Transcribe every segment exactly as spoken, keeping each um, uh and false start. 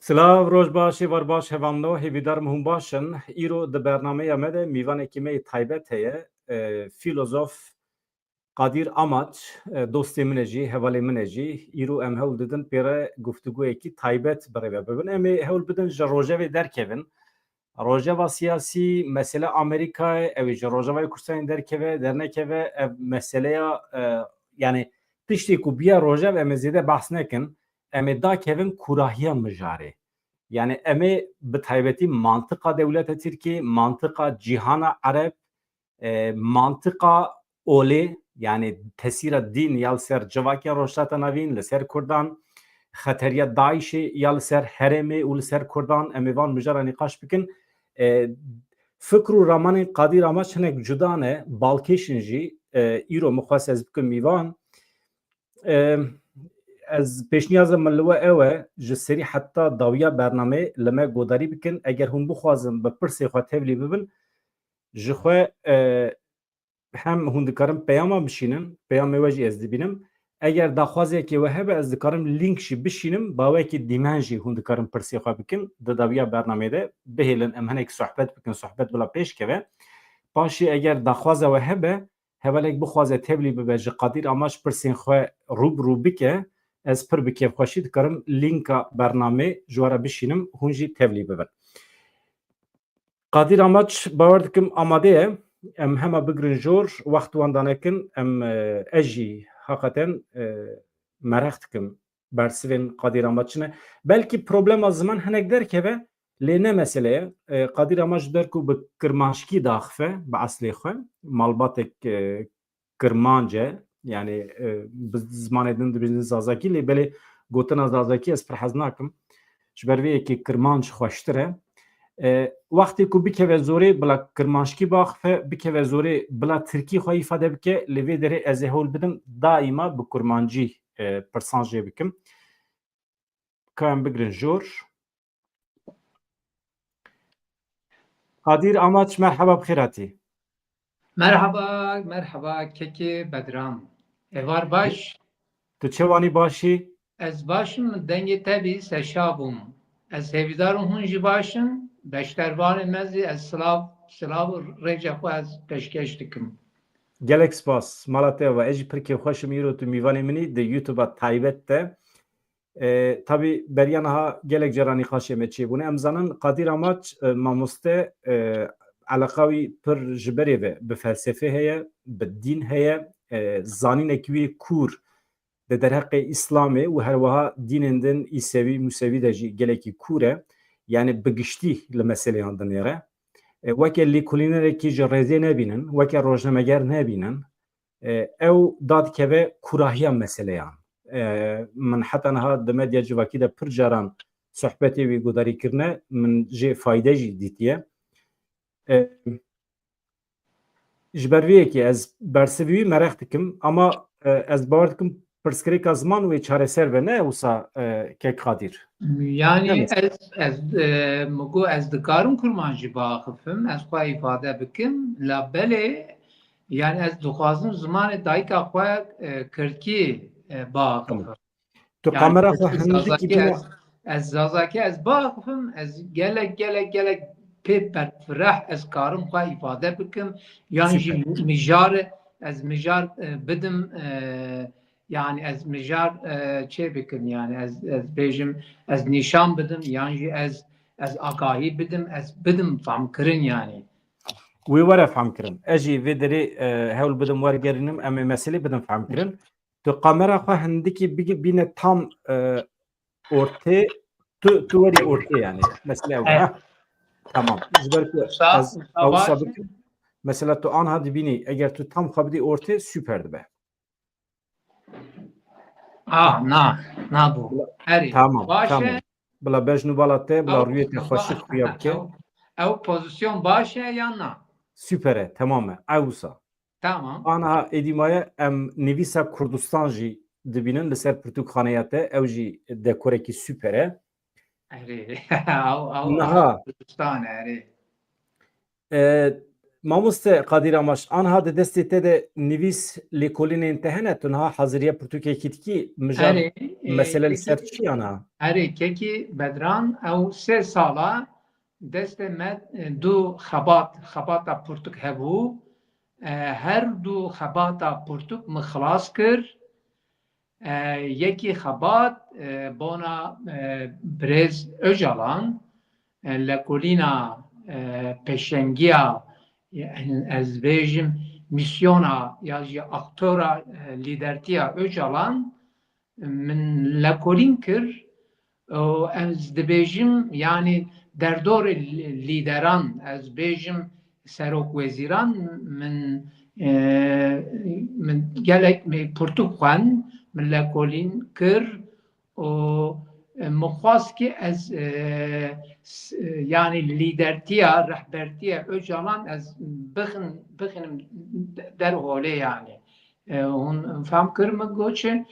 Silav, roj baş, êvar baş, hevamno, hêvîdar me hûn baş in. Îro di bernameya me de mîvanekî me yê taybet heye. E, filozof Qadir Amaç, e, dostê min e jî, hevalê min e jî. Îro em hewl didin pê re guftûgoyekî taybet bi rê ve bibin. Em ê hewl bidin ji rojevê derkevin. Rojeva siyasî, mesele Amerîkayê, ew ê ji Rojavayê Kurdistanê derkeve, dernekeve, ev meseleya, e, yani tiştê ku bûye rojev em ê zêde behs nekin, em ê dakevin kûrahiya mijarê. Yani em ê bi taybetî mantiqa dewleta Tirkiyê, mantiqa cîhana Ereb, e, mantiqa olê, yani tesîra dîn ya li ser civakê Rojhilata Navîn, li ser Kurdan, xeteriya DAIŞê ya li ser herêmê û li ser Kurdan, em ê van mijara nîqaş bikin. E, fikr û ramanên Qadir Amaç hinek cuda ne, balkêş in jî, e, îro min xwest ez bikim mîvan. E, ez pêşniyaza min li we ew e, ji serî heta dawiya bernameyê li me godarî bikin. Eger hûn bixwazin bi pirsê xwe tevlî bibin, ji xwe, e, hem hûn dikarin peyama bişînin, peyamê we jî ez dibînim. Eger daxwazekê we hebe, ez dikarim link jî bişînim, bawekî dîmen jî hûn dikarin pirsê xwe bikin. Di dawiya bernameyê de bihêlin, em hinek sohbet bikin, sohbet bila pêş keve. Paşê eger daxwaza we hebe, hevalek bixwaze tevlî bibe, ji Qadir Amaç pirsên xwe rû bi rû bike, ez pir bi kêfxweşî dikarim linka bernamê ji we re bişînim, hûn jî tevlî bibin. Qadir Amaç, bawer dikim amade ye. Em hema bigrin jor, wext wan danekin, em, e, ez jî heqeten, e, mereq dikim bersivên Qadir Amaç çi ne. Belkî problema ziman hinek derkeve, lê ne mesele ye. E, Qadir Amaç ji ber ku bi kirmanckî diaxife, bi eslê xwe, malbatek, e, kirmanc e. Yani, e, bi zimanê din dibêjin zazakî, lê belê gotina zazakî ez pir hez nakim. Ji ber vê yekê kirmanc xweştir e. E, wextê ku bikeve zorê bila kirmanckî biaxife, bikeve zorê bila tirkî xwe îfade bike, li vê derê ez ê hewl bidim daîma bi kurmancî, e, pirsan jê bikim. Ka em bigrin jor. Qadir Amaç, merheba, bi xêr hatî. Merhaba, merhaba, kekê Bedran. Êvar baş? Tu çewanî, başî? Ez baş im, dengê te bî, seşa bûm. Ez hêvîdar im hûn jî baş in, beşdervanê me zî ez silav, silav û rêca xwe ez pêşkêş dikim. Gelek spas, mala te ava. Ez jî pir kêfxweş im îro tu mîvanê min î di YouTube-a taybet de. E, tabî beriya niha gelek cara nîqaşê me çêbûne. Em zanin Qadir Amaç, e, mamoste, e, eleqa wî pir ji berê ve bi felsefê heye, bi dîn heye, e, zanînekî wî kûr di derheqê Îslamê û her wiha dînên din Îsewî, Musewî de jî gelekî kûr e. Yani bi giştî li meseleyan dinêre. E, weke lêkolînerekî ji rêzê nebînin, weke rojnameger nebînin. E, ew dadikeve kûrahiya meseleyan. E, min heta niha di medya civakî de pir caran sohbetê wî guhdarî kirine, min jê fayde jî dîtiye. E, ji ber vê yekê ez bersivî wî mereq dikim, ama, e, ez bawer dikim pirsgirêka ziman wê çareser be, ne wisa, e, kek Qadir? Yani ne mesela? ez, ez, e, min got ez dikarim kurmancî biaxifim, ez xwe îfade bikim, la belê, yani ez dixwazim zimanê dayika xwe, e, kirdkî, e, biaxifim. Tamam. Tu yani kamera xwe hindikî bîne. Ez, ez zazakî ez biaxifim, ez gelek, gelek, gelek pê berfireh ez karim xwe îfade bikim. Yan jî mijar, ez mijar, e, bidim, e, yani ez mijar, e, çê bikim, yani ez, ez bêjim, ez nîşan bidim, yan jî ez, ez agahî bidim, ez bidim famkirin yani. Wê were famkirin. Ez jî vê derê, e, hewl bidim wergerînim, em ê meselê bidim famkirin. Tu kamera xwe hindikî bigi-, bîne tam, e, ortê, tu, tu werî ortê yani. Mesele ew e. Evet. Heh. Tamam. Ji ber ku ez ewsa bikim. Mesela tu anha dibînî, eger tu tam xwe bidî ortê, super dibe. Ah, na, na bu. Erê. Tamam, baş tamam. Bila bejn û bala te, bila rûyê te xweşik xuya bike. Ew, ew pozisyon baş e ya na? Super e, tamam e. Ewsa. Tamam. Aniha êdî maye em nivîsa Kurdistan jî dibînin li ser pirtûkxaneya te. Ew jî dekorekî super e. Erê. Ew, ew Niha. Kurdistan e, erê. E, Mamoste Qadir Amaş, anha di destê te de nivîs lêkolînên te hene, tu niha haziriya pirtûkekî dikî, mijar Erê, e, mesele li kekî, ser çi yana? Erê, kekî Bedran, ew sê sala destê me, e, du xebat, xebata pirtûk hebû. E, her du xebata pirtûk min xilas kir. E, yekî xebat, e, bona, e, birêz Ocalan, e, lekolîna, e, pêşengiya, e, ez bêjim mîsyona ya jî aktora, e, lîdertiya Ocalan, e, min lekolîn kir. Û ez dibêjim, yanî derdorê lî-, lîderan, ez bêjim serokwezîran, min, e, min gelek min pirtûk xwend, min lekolîn kir û, e, min xwest ki ez, e, s-, e, yanî lîdertiya, rehbertiya Ocalan ez bixin-, bixinim de-, derholê yanî. E, hûn fam kir min got çi?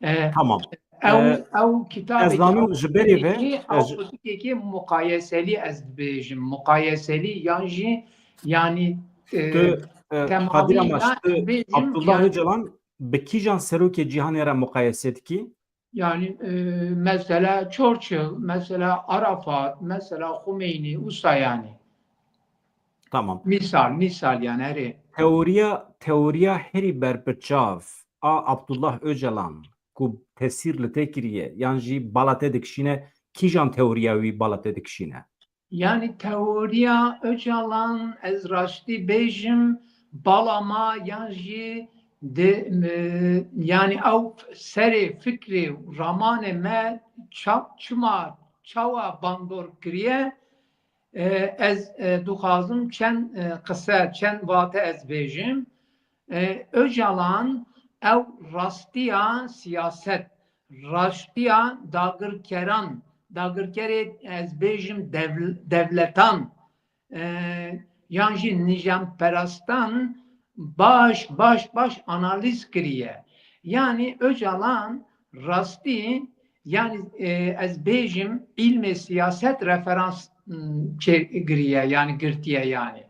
E, Tamam. Ew, Ee, ew kitabê ez zanim ji berê ve, ew pirtûkekî muqayeselî ez dibêjim. Muqayeselî yan jî, yanî, e, tu, e, temamî Qadir Amaş, ya tu bêjim, Abdullah yanî Ocalan bi kîjan serokê cîhanê re muqayese dikî? Yanî, e, mesela Churchill, mesela Arafat, mesela Xumeynî, usa yanî. Tamam. Mîsal, mîsal yanî erê. Teoriya, teoriya herî berbiçav a Abdullah Ocalan ku tesîr li te kiriye, yan jî bala te dikişîne, kîjan teoriya wî bala te dikişîne? Yanî teoriya Ocalan, ez rastî bêjim, bala ma yan jî di, e, yanî ew serê fikrê ramanê me ça-, çima, çawa bandor kiriye, e, ez, e, dixwazim çend, e, qise, çend vate ez bêjim. E, Ocalan ew rastiya siyaset, rastiya dagirkeran, dagirkerê ez bêjim dev-, devletan, e, yan jî nîjamperastan baş, baş, baş analîz kiriye. Yanî Ocalan rastî, yanî, e, ez bêjim îlmê siyaset referans, m, çê-, giriye, yanî girtiye yanî.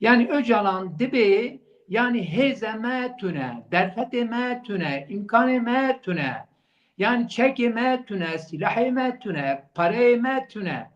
Yanî Ocalan dibê, yanî hêzê me tune, derfetê me tune, îmkanê me tune. Yanî çekê me tune, sîlahê me tune, pereyê me tune,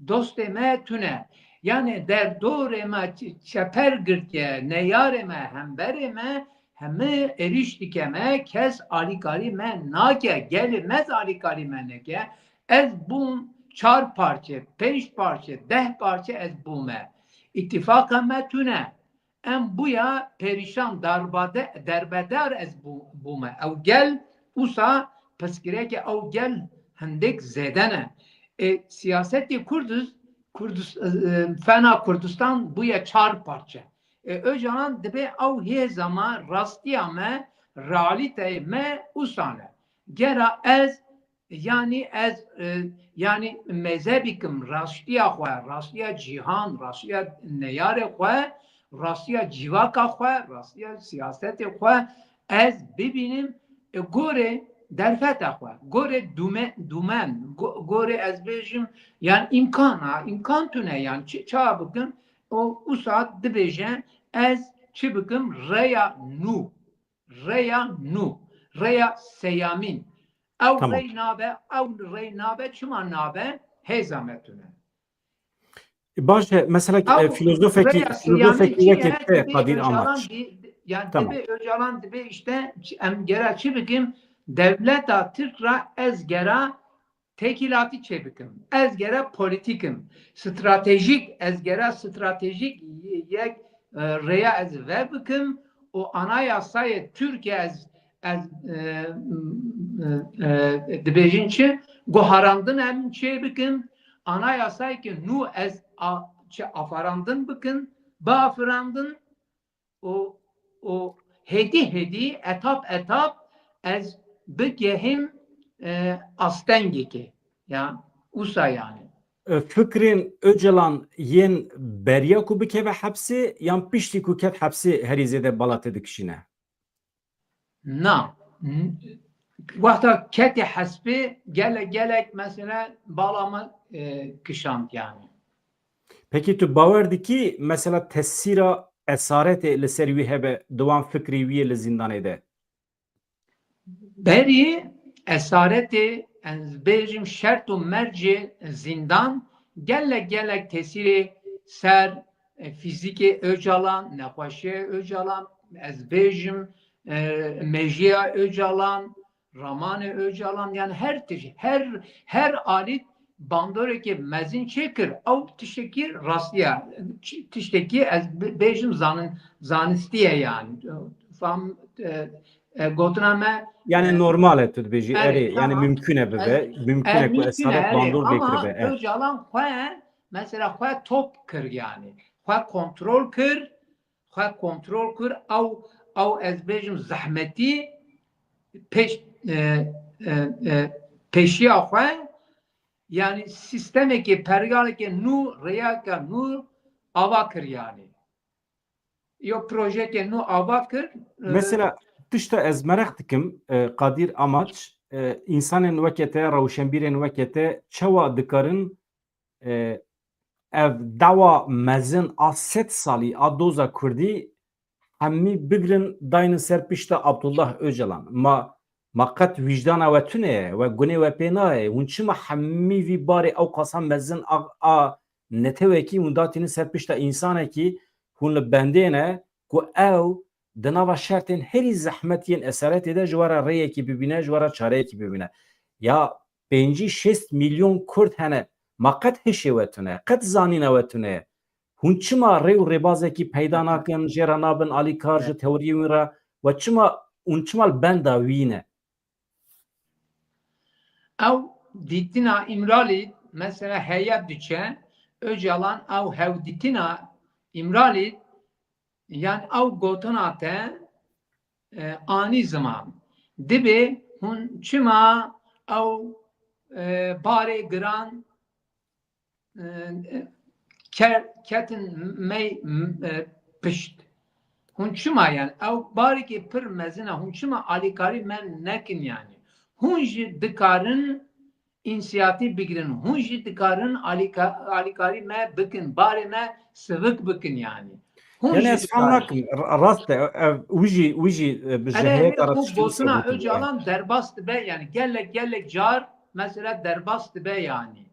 dostê me tune. Yanî derdorê me ç-, çeper girtiye, neyarê me, hemberê me, hemî êrîş dike me, kes alîkarî me nake, gelê me zî alîkarî me neke. Ez bûm çar parçe, pênc parçe, deh parçe ez bûme. Îtîfaqa me tune. Em bûya perîşan, darbade-, derbedar ez bû-, bûme. Ew gel, usa pirsgirêkê ew gel hindik zêde ne. E, siyasetê Kurdis-, Kurdis-, e, e, fena Kurdistan bûye çar parçe. E, Ocalan dibê ew hêza me, rastiya me, realîteyê me usa ne. Gera ez Yanî ez, e, yanî mêze bikim rastiya xwe, rastiya cîhan, rastiya neyarê xwe, rastiya civaka xwe, rastiya siyasetê xwe ez bibînim, e, gorê derfeta xwe, gorê dûme-, dûmen, go-, gorê ez bêjim, yanî îmkan, ha, îmkan tune, yanî çi, ça bikim, o, usa dibêje ez çi bikim, rêya nû. Rêya nû, rêya seyamîn. Ew Tamam. rey nabe, ew rey nabe, çima nabe? Hêza me tune. Baş e, mesela, e, Ew filozofekî, rêya seyamîn filozofekî çi wekî ye? te, Dibê Qadir Ocalan Amaç. di-, di-, yani Tamam. dibê Ocalan dibê işte, em gera çi bikim? Dewleta Tirk ra ez gera tekîlatî çêbikim. Ez gere polîtîk im. Stratejîk, ez gere stratejîk yek, e, rêya ez vebikim û anayasayê Tirkiye ez, ez, e, e, e, dibêjin çi? Guharandin em çêbikim. Anayasayeke nû ez a-, çi afarandin bikin, biafirandin. û, û hêdî hêdî, etap etap ez bigehim, e, astengekê. Ya, usa yani. E, fikrên Ocalan yên beriya ku bikeve hepsê yan piştî ku ket hepsê herî zêde bala te dikişîne? Na. N-, wexta ketê hespê gelek gelek mesela bala me, e, kişand yani. Pekî tu bawer dikî mesela tesîra esaretê li ser wî hebe di wan fikrê wî yê li zîndanê de? Berî esaretê, ez bêjim, şert û mercê zîndan gelek gelek tesîrê ser e, fîzîkê Ocalan, nexweşiyê Ocalan, ez bêjim e, mejiya Ocalan, ramanê Ocalan, yani her tişt, her her alî bandoreke mezin çêkir. Ew tiştekî rastiye, tiştekî ez bêjim zanin, zanistiye yani. Fam e, e, gotina me Yani normal e tu dibêjî, erê, yani mümkün e bibe, mümkün e ku esaret bandor bê kiribe. Ocalan xwe mesela xwe top kir yani. Xwe kontrol kir, xwe kontrol kir, ew ew ez bêjim zehmetî pêş e, e, e, pêşiya xwe, yani sîstemekê, pergalekê nû, rêyeke nû ava kir yani. Yo projeyeke nû ava kir. Mesela tişta ez mereq dikim, e, Qadir Amaç, e, însanên weke te, rewşenbîrên weke te çawa dikarin e, ev dawa mezin a sed salî a doza kurdî hemî bigrin daynin ser pişta Abdullah Ocalan. Ma, ma qet wijdana we tune ye, we gunê we pê nayê. Hûn çima hemî vî barê ew qasa mezin a, a netewekî hûn datînin ser pişta însanekî hûn li bendê ne ku ew di nava şertên herî zehmet yên esaretê de ji we re rêyekî bibîne, ji we re çareyekî bibîne. Ya pêncî şêst milyon Kurd hene. Ma qet hişê we tune, qet zanîna we tune ye. Hûn çima rê û rêbazekî peyda nakin, jê re nabin alîkar, ji teoriyê wî re? We çima, hûn çima li benda wî ne? Ew dîtina Îmralî, mesela heye diçe, Ocalan ew hevdîtina Îmralî, yan ew gotina te e, anî ziman. Dibê hûn çima ew e, barê giran e, e, ker, ketin mey e, pişt? Hûn çima yani ew barekî pir mezin e, hûn çima alîkarî me nekin yani? Hûn jî dikarin însiyatîf bigirin. Hûn jî dikarin alîka-, alîkarî me bikin, barê me sivik bikin yani. Hûn Yani jî ez fam dikarin. Nakim, ra-, rast e, ev, wî jî, wî jî e, bi Erê, jeheyeta erê, re xwe tiştî wisa gotina gotiye. Ocalan derbas dibe yani gelek gelek car mesela derbas dibe yani.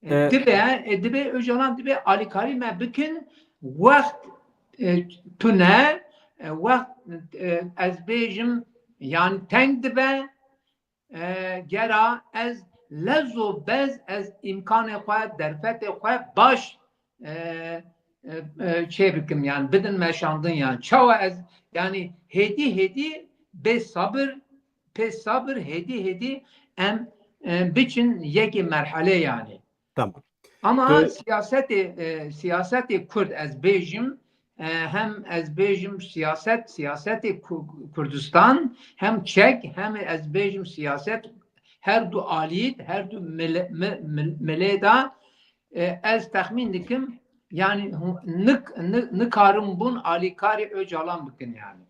E, E, dibe, e, dibe Ocalan dibe alîkarî me bikin, wext e, tune, e, wext e, ez bêjim yani teng dibe, e, gera ez lez û bez ez îmkanê xwe, derfetê xwe baş e, e, e, çê bikim yani bidin meşandin yani. Çawa ez yani hêdî hêdî bê sabir, pê sabir hêdî hêdî em e, biçin yekê merhele yani. Tamam. Ama Tu- siyasetê e, siyasetê Kurd ez bêjim e, hem ez bêjim siyaset, siyasetê Ku-, Kurdistan hem çek hem ez bêjim siyaset her du alî, her du mile-, mi-, mi-, milê de e, ez texmîn dikim yani hu-, nik-, ni-, nikarin bûn alîkarê Ocalan bikin yani.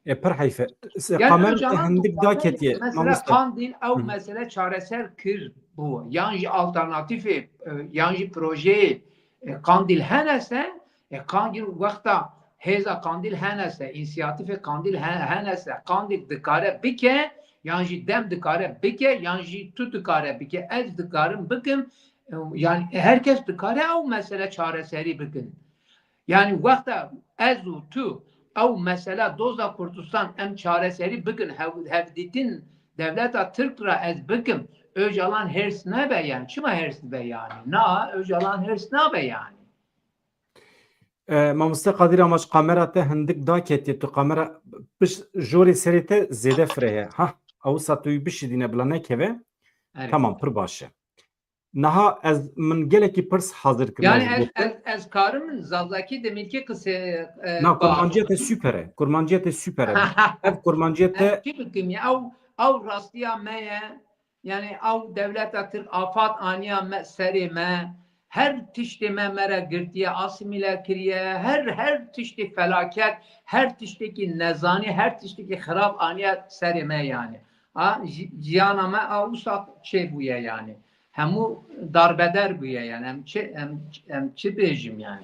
E, pir heyf e. Se-, Yani kamera te Ocalan hindik dixwaze daketiye. mesela Mamoste. Qandîl ew Hı. mesele çareser kir bû. Yan jî alternatîfê, e, yan jî projeyê e, Qandîl hene se, e, Qandîl wexta hêza Qandîl hene se, însiyatîfê Qandîl he-, hene se, Qandîl dikare bike, yan jî dem dikare bike, yan jî tu dikare bike, ez dikarim bikim. E, yani herkes dikare ew mesele çareserî bikin. Yani wexta ez û tu ew mesela doza Kurdistan em çareserî bikin, hev-, hevdîtin dewleta Tirk ra ez bikim, Ocalan hêrs nebe yani. Çima hêrs dibe yani? Na, Ocalan hêrs nabe yani. E, Mamoste Qadir Amaç, kamera te hindik daketiye. Tu kamera piş jorê serê te zêde fireh e. Ha, ew sa tu wî bişidîne bila nekeve. Evet. Tamam, pir baş e. Niha ez, min gelekî pirs hazir kirine Yani ji ez, bo te. ez, ez karim min zazakî demîrkê qisê e, Na, ba. Kurmanciya te super e. Kurmanciya te super e. Ev Kurmanciya Ez te çi bikim ya? Ew, ew rastiya me ye. Yani ew dewleta Tirk afat aniya me, serê me. Her tiştê me, me re girtiye, asîmîle kiriye. Her, her tiştê felaket, her tiştekî nezanî, her tiştekî xirab aniye serê me yani. Ha, ji-, jiyana me a wisa çêbûye yani. hemû darbeder bûye yani. Em çi, em, em çi bêjim yani?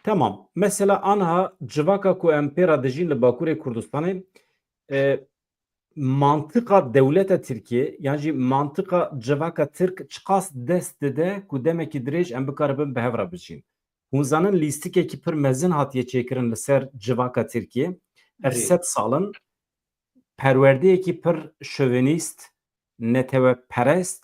Tamam. Mesela anha civaka ku em pê re dijîn li Bakurê Kurdistanê, e, mantiqa dewleta Tirkiye, yan jî mantiqa civaka Tirk çiqas dest dide ku demekî dirêj em bikaribin bi hev re bijîn. Hûn zanin lîstikekî pir mezin hatiye çêkirin li ser civaka Tirkiye. Ev Erê. sed sal in perwerdeyekî pir şovenîst, neteweperest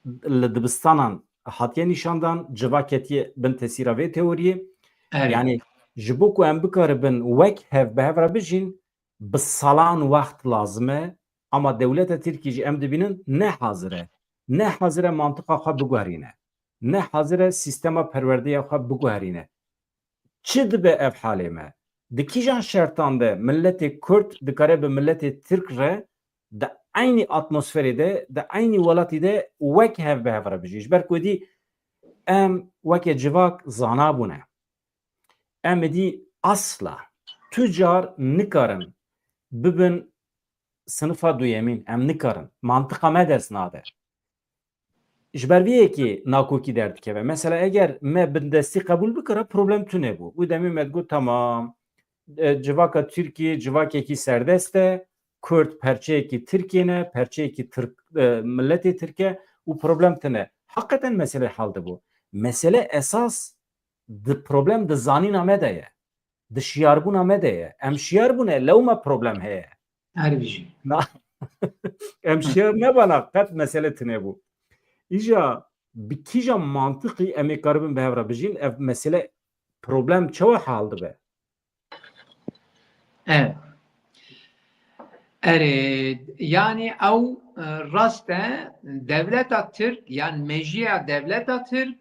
li dibistanan hatiye nîşandan, civa ketiye bin tesîra vê teoriyê. Erê. Yani ji bo ku em bikaribin wek hev bi hev re bijîn, bi salan wext lazim e, ama dewleta Tirkî jî em dibînin ne hazir e. Ne hazir e mantiqa xwe biguherîne. Ne hazir e sîstema perwerdeya xwe biguherîne. Çi dibe ev halê me? Di kîjan şertan de miletê Kurd dikare bi miletê Tirk re di eynî atmosferê de, di eynî welatî de wek hev bi hev re bijî? Ji ber ku êdî em weke civak zana bûne. Em êdî asla tu car nikarin bibin sinifa duyemîn. Em nikarin. Mantiqa me dest nade. Ji ber vê yekê nakokî derdikeve. Mesela eger me bindestî qebûl bikira, problem tune bû. Û demê me digot, tamam, e, civaka Tirkiyê civakekî serdest e, Kurd perçeyekî Tirkiyê ne, perçeyekî Tirk, e, miletê Tirk e û problem tune. Heqeten mesele hal dibû. Mesele esas di problem di zanîna me de ye. Di şiyarbûna me de ye. Em şiyar bûne, lewma problem heye. Her bijî. Na, em şiyar nebana, qet mesele tune bû. Îja bi kîja mantiqî em ê karibin bi hev re bijîn, ev mesele, problem çawa hal dibe? Evet. Erê, yani ew, e, rast e, dewleta Tirk, yani mejiya dewleta Tirk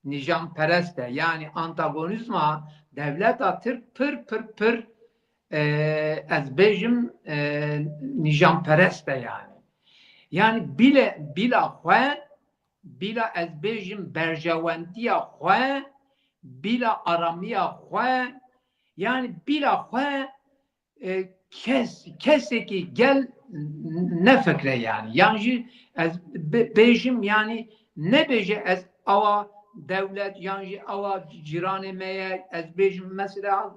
nîjamperest e. Yani antagonîzma dewleta Tirk pir, pir, pir, e, ez bêjim, e, nîjamperest e yani. Yani bile, bila xwe, bila ez bêjim berjewendiya xwe, bila aramiya xwe, yani bila xwe, e, kes, kesekî gel nefikre yani. Yan jî ez be-, bêjim yani nebêje ez awa dewlet yan jî awa cîranê me ye, ez bêjim mesela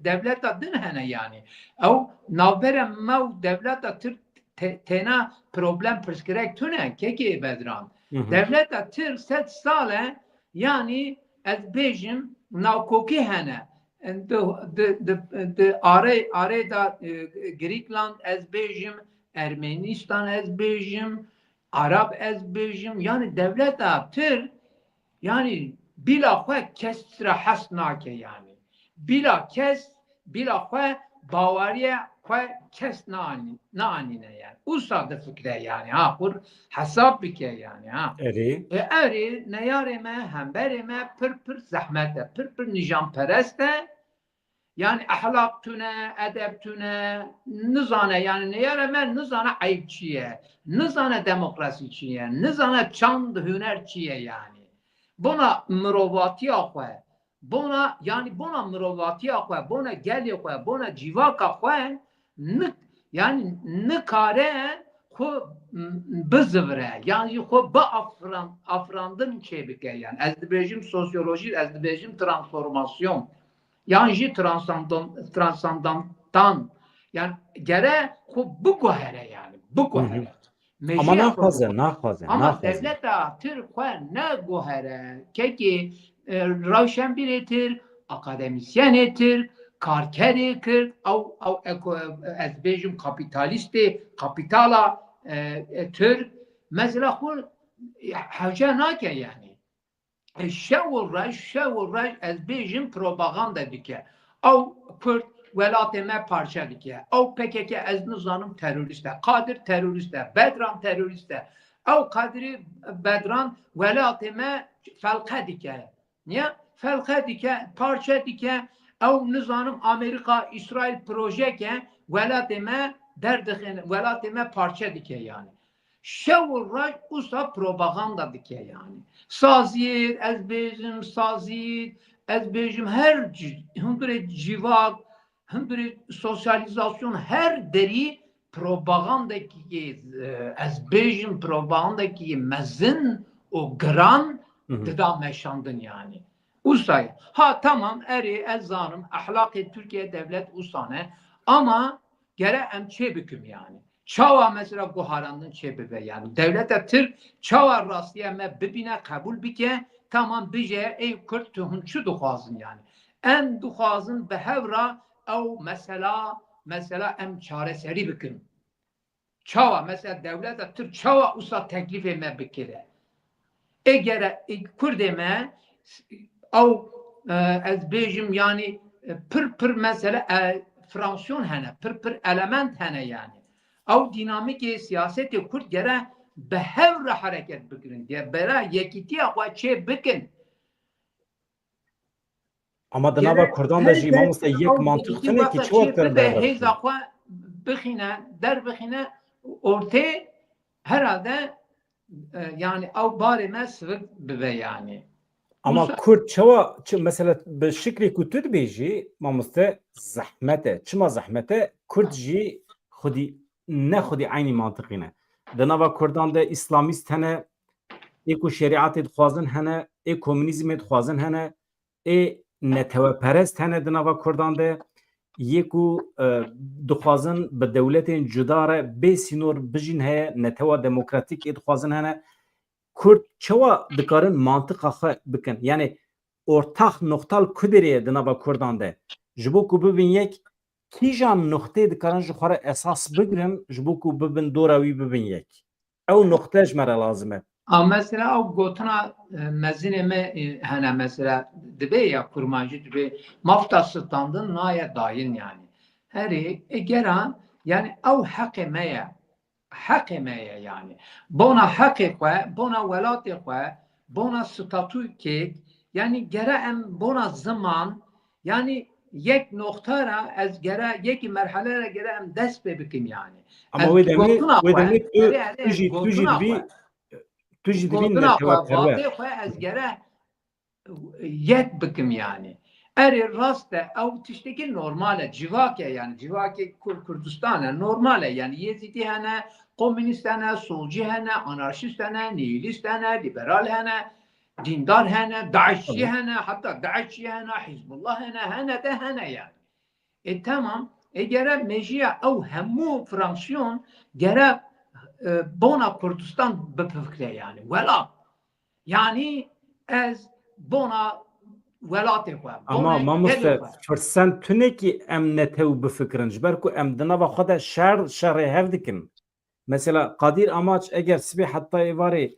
dewleta din hene yani. Ew navbera me û dewleta Tirk te-, têna problem pirsgirêk tune, kekê Bedran. Hı hı. Dewleta Tirk sed sal e, yani ez bêjim nakokî hene. Di, di, di, di arê, arê da, e, Grîkland ez bêjim, Ermenistan ez bêjim, Arab ez bêjim. Yani dewleta Tirk, yani bila xwe kes re hes nake yani. Bila kes, bila xwe baweriye xwe kes naanî-, naanîne yani. Usa difikre yani. Ha, xwe hesab bike yani. Ha. Erê. E, erê, neyarê me, hemberê me pir pir zehmet e, pir pir nîjamperest e. Yani ehlaq tune, edeb tune, nizane yani neyarê me nizane eyb çi ye, nizane demokrasî çi ye, nizane çand huner çi ye yani. Bona mirovatiya xwe, bona, yani bona mirovatiya xwe, bona gelê xwe, bona civaka xwe, nik-, yani nikare xwe, m-, bizivire, yani xwe bi afran-, afrandin çêbike yani. Ez dibêjim sosyolojî, ez dibêjim transformasyon. Yan jî transandan-, transandantan. Yani gere xwe biguhere yani. Biguhere. Hı hı. Ama naxwaze, naxwaze, ama naxwaze. Devleta Tirk xwe neguhere. Kekê, e, rewşenbîrê Tirk, akademîsyenê Tirk, karkerê Tirk, ew, ew eko-, ez bêjim kapîtalîstê, kapîtala, e, e, Tirk. Mesela xwe hewce nake yani. E, şev û rej, şev û rej ez bêjim propaganda dike. Ew Kurd welatê me parçe dike. Ew P K K ez nizanim terorîst e. Kadir terorîst e. Bedran terorîst e. Ew Kadirî Bedran welatê me felqe dike. Niye? Felqe dike, parçe dike. Ew nizanim Amerîka, Îsraîl projeke welatê me derdixin, welatê me parçe dike yani. Şev û rej usa propaganda dike yani. Saziyê, ez bêjim saziyê, ez bêjim her ci-, hundirê civak, hundirê sosyalîzasyon her derî propagandekî, e, ez bêjim propagandekî mezin û giran Hı hı. dida meşandin yani. Usay. Ha tamam, erê ez zanim, ehlaqê Türkiye devlet usane ama gere em çê bikim yani. Çawa mesela guharandin çê bibe yani. Devleta Tirk çawa rastiye me bibîne, qebul bike, tamam bije, ey Kurd tu hûn çi dixwazin yani. Em dixwazin bi hev re ew mesela, mesela em çareserî bikin. Çawa mesela dewleta Tirk çawa usa teklîfê me bikire? Ê gere, ê Kurdê me ew, e, ez bêjim yani, e, pir pir mesela, e, fraksiyon hene, pir pir element hene yani. Ew dînamîkê siyasetê Kurd gere bi hev re hereket bikirin. Gere bera yekîtiya xwe çê bikin. Ama di nava Kurdan de jî mamoste yek mantiq tune ki çi wexter berde hêza xwe bixîne, derbixîne ortê herhalde, e, yani ew barê me sivik bibe yani. Ama Kurd çawa, çi, mesela bi şiklê ku tu dibêjî mamoste zehmet e. Çima zehmet e? Kurd jî xwedî ne xwedî eynî mantiqî ne. Di nava Kurdan de îslamîst hene, ê ku şerîetê dixwazin hene, ê komunîzmê dixwazin hene, ê neteweperest hene di nava Kurdan de, yê ku, e, dixwazin bi dewletên cuda re bê sînor bijîn heye, netewa demokratîk ê dixwazin hene. Kurd çawa dikarin mantiqa xwe bikin? Yani ortax noxtal ku derê ye di nava Kurdan de? Ji bo ku bibin yek, kîjan noxtê dikarin ji xwe re esas bigirin, ji bo ku bibin dora wî bibin yek? Ew noqte ji me re lazim e. A mesela ew gotina, e, mezinê me, e, hene mesela dibê ya kurmancî dibê mafta standin naye dayîn yani. Herê, e, gera yani ew heqê me ye. Heqê me ye yani. Bona heqê xwe, bona welatê xwe, bona statûkek, yani gere em bona ziman, yani yek noqta ra ez gere, yekî merhale ra gere em dest pê bikin yani. Ama wê demê, wê demê tu, tu jî, tu jî dibî, tu jî dibî neteweperwer. Xwe ez gere yek bikim yani. Erê rast e, ew tiştekî normal e, civak e yani, civakê Kur-, Kurdistan e, normal e yani, Yezîdî hene, komünîst hene, solcî hene, anarşîst hene, nihilîst hene, liberal hene, dîndar hene, DAIŞçî hene, heta DAIŞçî hene, Hizbullah hene, hene de hene yani. E, tamam. E, gere mejiya ew hemû fraksiyon gere, e, bona Kurdistan bifikre yani. Welat. Yani ez bona welatê xwe, ama bona mamoste, gelê xwe. Firsend tune ki em netew bifikirin. Ji ber ku em di nava xwe de şer, şerê hev dikin. Mesela Qadir Amaç eger sibê heta êvarê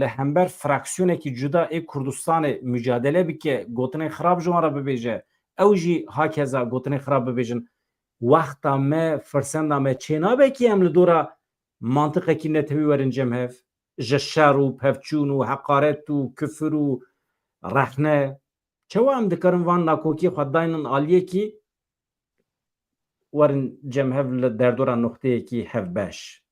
li hember fraksiyonekî cuda ê Kurdistanê mucadele bike, gotinên xirab ji wan re bibêje, ew jî hakeza gotinên xirab bibêjin. Wexta me, firsenda me çê nabe ki em li dora mantiqekî netewî werin cem hev, ji şer û pevçûn û heqaret û kifir û rexne. Çawa em dikarin van nakokiyê xwe daynin aliyekî werin cem hev li derdora noqteyekî hevbeş?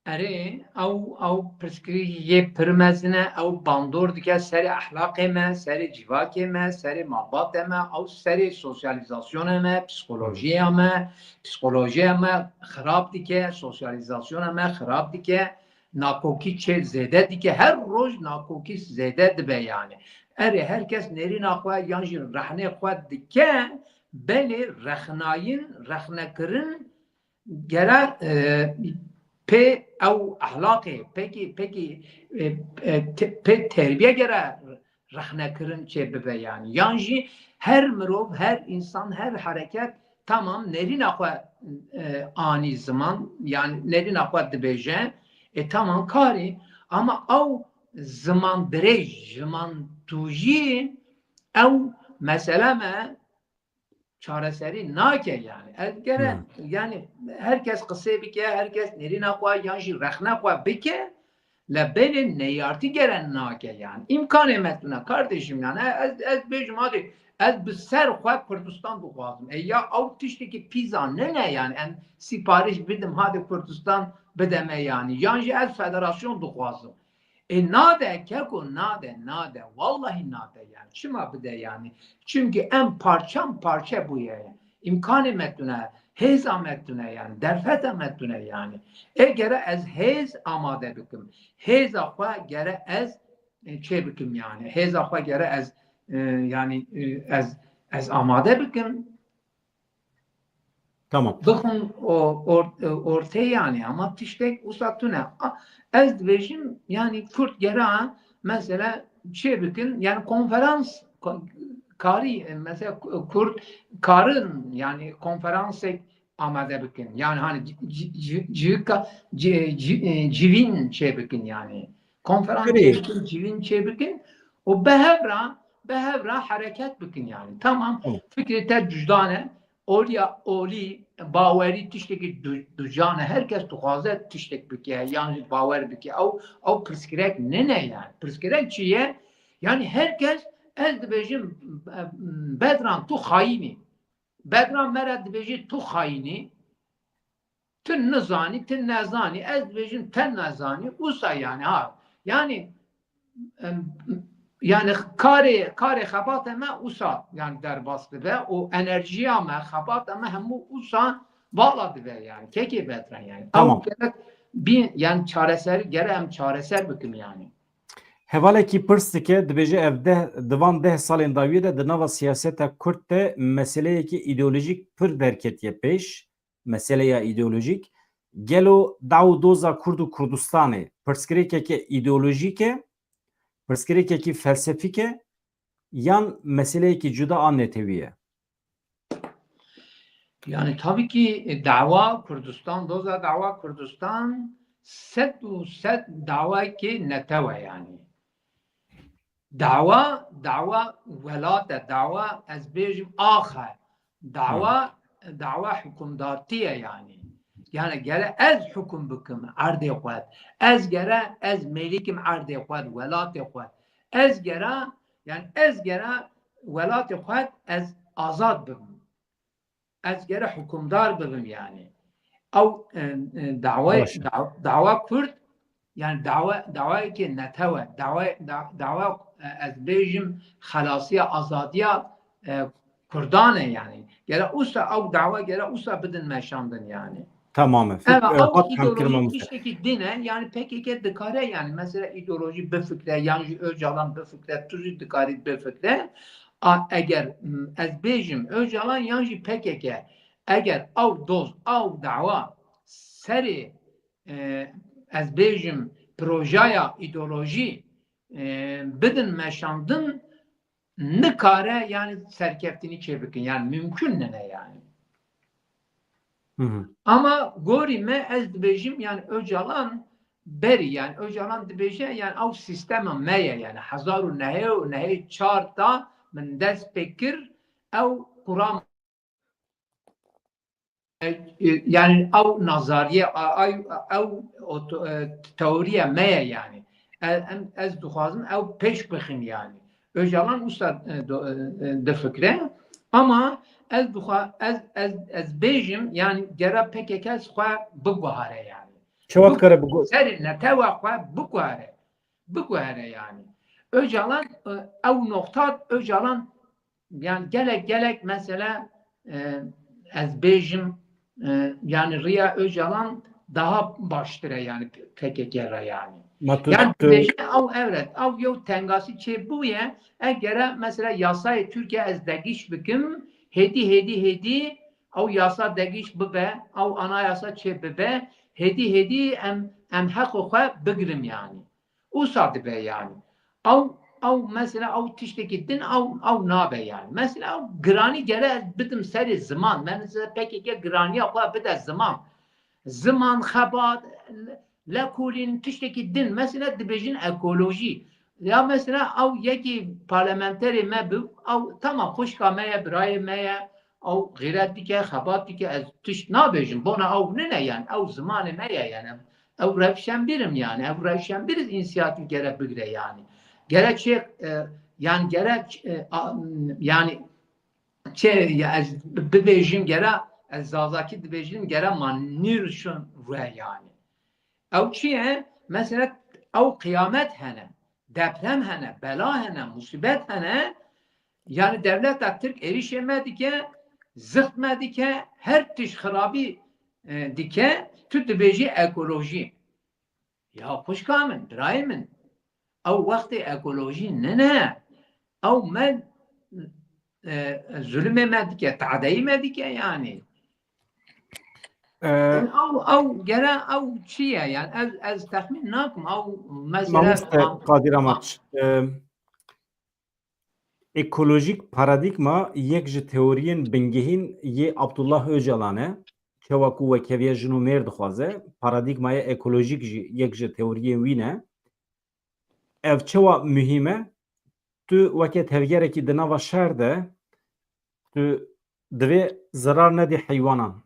Erê, ew, ew pirsgirêkê yê pir mezin e, ew bandor dike serê ehlaqê me, serê civakê me, serê malbatê me, ew serê sosyalîzasyona me, psîkolojîya me, psîkolojiya me xirab dike, sosyalîzasyona me xirab dike, nakokî çê zêde dike, her roj nakokî zêde dibe yani. Erê, her kes nêrîna xwe yan jî rehnê xwe dike, belê rexnayîn, rexnekirin, gere, e, pê ew ehlaqê, pekî, pekî, e, e, te-, pê terbiye gere rexnekirin çê bibe yani. Yan jî her mirov, her insan, her hereket tamam nerîna xwe, e, anî ziman, yani nerîna xwe dibêje, e, tamam karî, ama ew ziman dirêj, ziman tûjî, ew mesele me çareserî nake yani. Ez gere, hmm, yani her kes qisê bike, her kes nêrîna xwe yan jî rexne xwe bike, le belê neyartî gere nake yani. Îmkanê me tune kardeşim yani. Ez, ez bêjim hadi ez bi ser xwe Kurdistan dixwazim. E ya ew tiştekî pîza nene yani. Em sîpariş bidim hadi Kurdistan bideme yani. Yan jî ez federasyon dixwazim. E, nade, keko, nade, nade. Wallahî nade yani. Çima bide yani? Çünkü em parçan parçe bûye. Îmkanê me tune. Hêza me tune yani, derfeta me tune yani. Ê gere ez hêz amade bikim. Hêza xwe gere ez, e, çê bikim yani. Hêza xwe gere ez, e, yani, e, ez, ez amade bikim. Tamam. Bixwin o, or, e, ortê yani, ama tiştek usa tune. A, ez dibêjim yani Kurd gere mesela çê bikin yani konferans ko-, karî, e, mesela Kurd karin yani konferansek amade bikin. Yani hani ci-, ci-, ci-, cihika-, ci-, ci-, e, civîn çê bikin yani. Konferans çê bikin, civîn çê bikin. O behevra, behevra hereket bikin yani. Tamam. Tamam. Fikrê te cujdane. Oliya olî, bawerî tiştekî du-, ducan e. Her kes dixwaze tiştek bike, yan jî bawer bike. Ew, ew pirsgirêk nine yani. Pirsgirêk çi ye? Yani her kes, ez dibêjim, e, Bedran, tu xayîn î. Bedran me re dibêjî tu xayîn î. Tu nizanî, tu nezanî, ez dibêjim te nezanî, usa yani ha. Yani, em, yani karê, karê xebata me usa yani derbas dibe û enerjiya me, xebata me hemû usa vala dibe yani. Kekê Bedran yani. Tamam. Ew gerek bir yani çareser, gere em çareser bikim yani. Hevalekî pirs dike, dibêje ev deh, di van deh salên dawiyê de di nava siyaseta Kurd de meseleyekî îdeolojîk pir derketiye pêş. Meseleya îdeolojîk. Gelo daw doza Kurd û Kurdistanê pirsgirêkeke îdeolojîk e, pirsgirêkekî felsefîk e yan meseleyekî cuda a netewî ye? Yani tabii ki, e, dawa Kurdistan, doza dawa Kurdistan sed û sed dawayekî netew e yani. Dawa, dawa welat e, dawa ez bêjim ax e. Dawa, dawa hukimdartî ye yani. Yani gere ez hukum bikim erdê xwe. Ez gere ez mêlikim erdê xwe, welatê xwe. Ez gere, yani ez gere welatê xwe ez azad bibim. Ez gere hukimdar bibim yani. Ew, e, e, dawa, dawa Kurd, yani dawa, dawayekî netew e. Dawa, da-, dawa, e, ez bêjim xelasiya, azadiya, e, Kurdan e yani. Gere usa ew dawa gere usa bidin meşandin yani. Tamam e. Fikr, ew, ew hat hem kirmamız. Tiştekî din e yani P K K dikare yani mesela îdeolojî bifikre yan jî Ocalan bifikre, tu jî dikarî bifikre. A, eger, m, ez bêjim Ocalan yan jî P K K, eger ew doz, ew dawa serê, e, ez bêjim projaya îdeolojî, e, bidin meşandin, nikare yani serkeftinî çêbikin. Yani mümkün nene yani. Ama gorî me ez dibêjim yani Ocalan berî yani Ocalan dibêje yani ew sîstema me ye yani hezar û nehê û nehê çar de min dest pê kir ew kuram e, e, yani ew nazariye, a-, ay-, ew oto-, e, teoriye me ye yani. E, em, ez dixwazim ew pêş bixim yani. Ocalan usta, e, do-, e, e, difikre ama ez dixwa-, ez, ez, ez bêjim yani gere P K K xwe biguhare yani. Çawa dikare bigu- Serê netewa xwe biguhare. Biguhere yani. Ocalan, e, ew noqta Ocalan yani gelek gelek mesela, e, ez bêjim, e, yani riya Ocalan daha baştir e yani P K K re yani. Yani bêje ew evret, ew yew tengasî çêbûye, e gere mesela yasayê Tirkiye ez degiş bikim, hêdî, hêdî, hêdî ew yasa degiş bibe, ew anayasa çê bibe, hêdî, hêdî em, em heqo xwe bigirim yani. Usa dibe yani. Ew, ew mesela ew tiştekî din ew, ew nabe yani. Mesela ew giranî gere ez bidim serê ziman. Mesela P K K giraniya xwe bide ziman. Ziman, xebat, lekolîn, tiştekî din. Mesela dibêjin ekolojî. Ya mesela ew yekî parlamenterê me bi, ew tamam xwişka me ye, birayê me ye. Ew xîret dike, xebat dike, ez tişt nabêjim. Bona ew nine yani, ew zimanê me ye yani. Ew rewşenbîr im yani, ew rewşenbîr însiyatîf gere bigire yani. Gere çê, e, yani gere ç-, e, a, yani çê, ya ez bibêjim gere, ez zazakî dibêjim gere ma nîrşin re yani. Ew çi ye? Mesela ew qiyamet hene, deprem hene, bela hene, musîbet hene. Yani dewleta Tirk êrişê me dike, zixt me dike, her tişt xirabî, e, dike, tu dibêjî ekolojî. Ya xwişka min, birayê min, ew wextê ekolojî nine. Ew me, e, zulmê me dike, tadeyî me dike yanî. E, Ew, ew gere ew çi ye? Yani ez, ez texmîn nakim. Ew mesela Mamoste Qadir Amaç, e, ekolojik paradîgma yek ji teoriyên bingehîn yê Abdullah Ocalan e. Çawa ku wekhevîya jin û mêr dixwaze, paradîgmaya ekolojîk jî yek ji teoriyên wî ne. Ev çawa muhîm e? Tu weke tevgerekî di nava şer de, tu divê zirar nedî heywanan,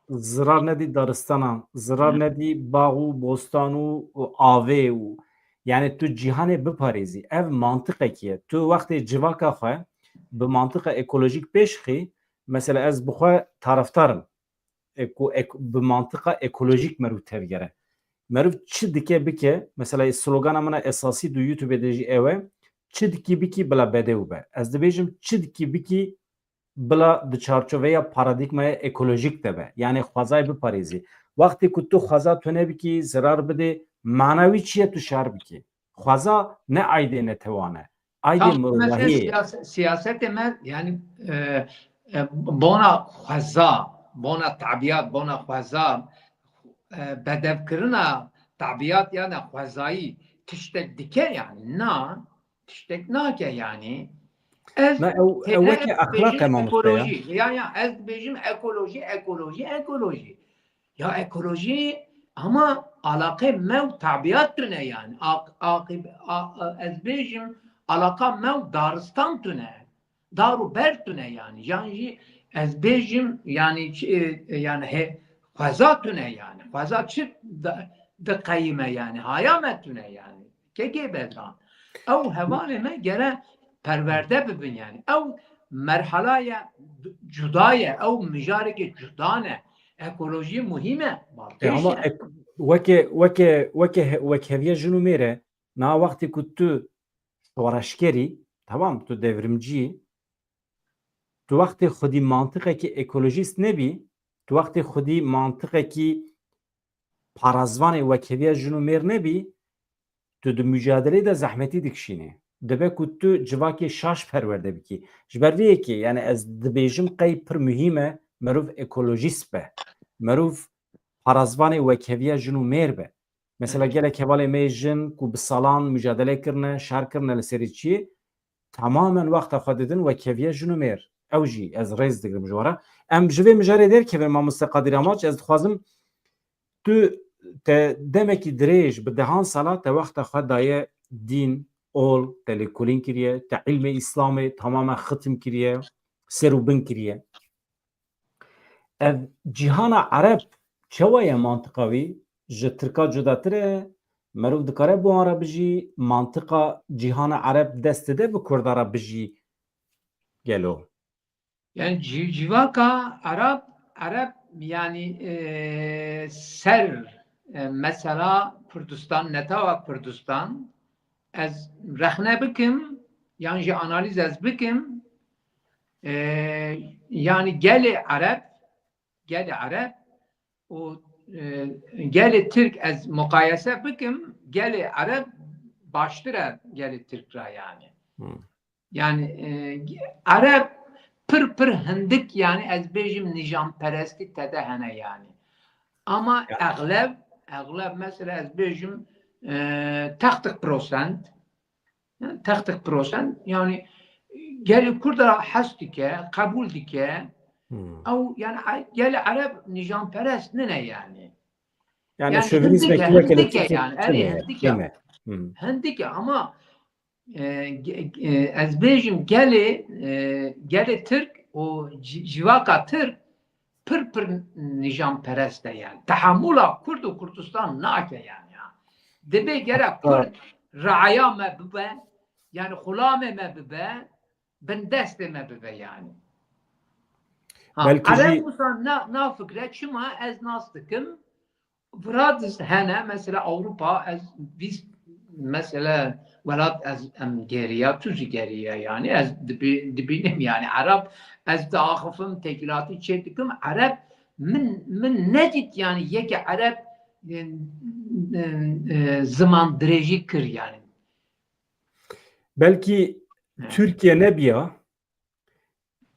zirar nedî daristanan, zirar nedî bax û bostan û, û avê û, yani tu cîhanê biparêzî. Ev mantiqekî ye. Tu wextê civaka xwe bi mantiqa ekolojîk pêş xî, mesela ez bi xwe taraftar im, e, ku ek-, bi mantiqa ekolojîk meriv tevgere. Meriv çi dike bike, mesela slogana min a esasî di YouTubeê de jî ew e, çi dikî bikî bila bedew be. Ez dibêjim çi dikî bikî bila di çarçoveya paradîgmaya ekolojîk de be. Yani xwezayê biparêzî. Wextê ku tu xweza tune bikî, zirar bidê, mana wî çi ye tu şer bikî? Xweza ne aydê netewan e. Aydê Tam mesela mirovahiyê ye. siyas-, siyasetê me yani, e, e, bona xweza, bona tabiat, bona xweza, e, bedevkirina tabiat yani xwezayî tiştek dike yani. Na, tiştek nake yani. Ez Na, ew, ew têne weke exlaq e, dibêjim mamoste ya. Ekolojî. Ya, ya, ez dibêjim ekolojî, ekolojî, ekolojî. Ya ekolojî ama alaqê me û tabiat tune yani. Aq-, aqib-, a-, a-, ez bêjim alaqa me û daristan tune. Dar û ber tune yani. Yan jî ez bêjim yani çi, e, yani he, xweza tune yani. Xweza çi de, diqeyime yani. Haya me tune yani. Kekê Bedran. Ew hevalê me gere perwerde bibin yani. Ew merhala ye cuda ye. Ew mijareke cuda ne. Ekolojî muhîm e. E, ama Balkêş e. ek-, weke, weke, weke he-, wekheviya jin û mêr e, na wextê ku tu şoreşgerî, tamam, tu devrimcî, tu wextê xwedî mantiqekî ekolojîst nebî, tu wextê xwedî mantiqekî parazvanê wekheviya jin û mêr nebî, tu di mucadelê de zehmetî dikişînî. Dibe ku tu civakê şaş perwerde bikî. Ji ber vê yekê, yani ez dibêjim qey pir muhîm e, merov ekolojîst be. Merov parazvanê wekheviya jin û mêr be. Mesela gelek hevalê me yê jin ku bi salan mucadele kirine, şer kirine li serê çiyê, tamamen wexta xwe didin wekheviya jin û mêr. Ew jî ez rêz digirim ji we re. Em ji vê mijarê derkevin, mamoste Qadir Amaç, ez dixwazim tu te demekî dirêj bi dehan sala te wexta xwe daye dîn, ol, te lêkolîn kiriye, te îlmê Îslamê tamamen xitim kiriye, ser û bin kiriye. Ev cîhana Ereb çawa ye mantiqa wî? Ji Tirka cudatir e? Merov dikare bi wan re bijî? Mantiqa cîhana Ereb dest dide bi Kurda re bijî gelo? Yani cî-, civaka Ereb, Ereb yani, e, ser, e, mesela Kurdistan, netewa Kurdistan, ez rexne bikim, yan jî analîz ez bikim, e, yani gelê Ereb, gelê Ereb û, e, gelê Tirk ez muqayese bikim, gelê Ereb baştir e gelê Tirk ra yani. Hmm. Yani, e, Ereb pir pir hindik yani ez bêjim nîjamperestî tede hene yani. Ama Ya. Exleb, exleb mesela ez bêjim, e, textik prosent, yani textik prosent yani gelê Kurda hez dike, qebûl dike. Hmm. Ew yani e-, gelê Ereb nîjamperest nine yani. Yani, Yani şovinîzmekî hindik e, weke li hindik e Tirkiyê yani, tune erê ye, hindik e. tune. Hmm. Hindik e ama, e, ge-, e, ez bêjim gelê, e, gelê Tirk û ci-, civaka Tirk pir pir nîjamperest e yani. Tehamula Kurd û Kurdistan nake yani ya. Dibê gere Hatta Kurd reaya me bibe, yani xulamê me bibe, bindestê me bibe yani. Ha, Belkî Ereb jî wisa na, na fikre çima ez nas dikim, Viradis hene, mesela Ewropa, ez vîst Mesela welat ez em geriya, tu jî geriya, yani ez dibi-, dibînim yani Ereb, ez diaxifim, tekîlatî çê dikim, Ereb min, min nedît yani yekê Ereb, e, e, e, ziman dirêjî kir yani. Belkî Tirkiye nebiya,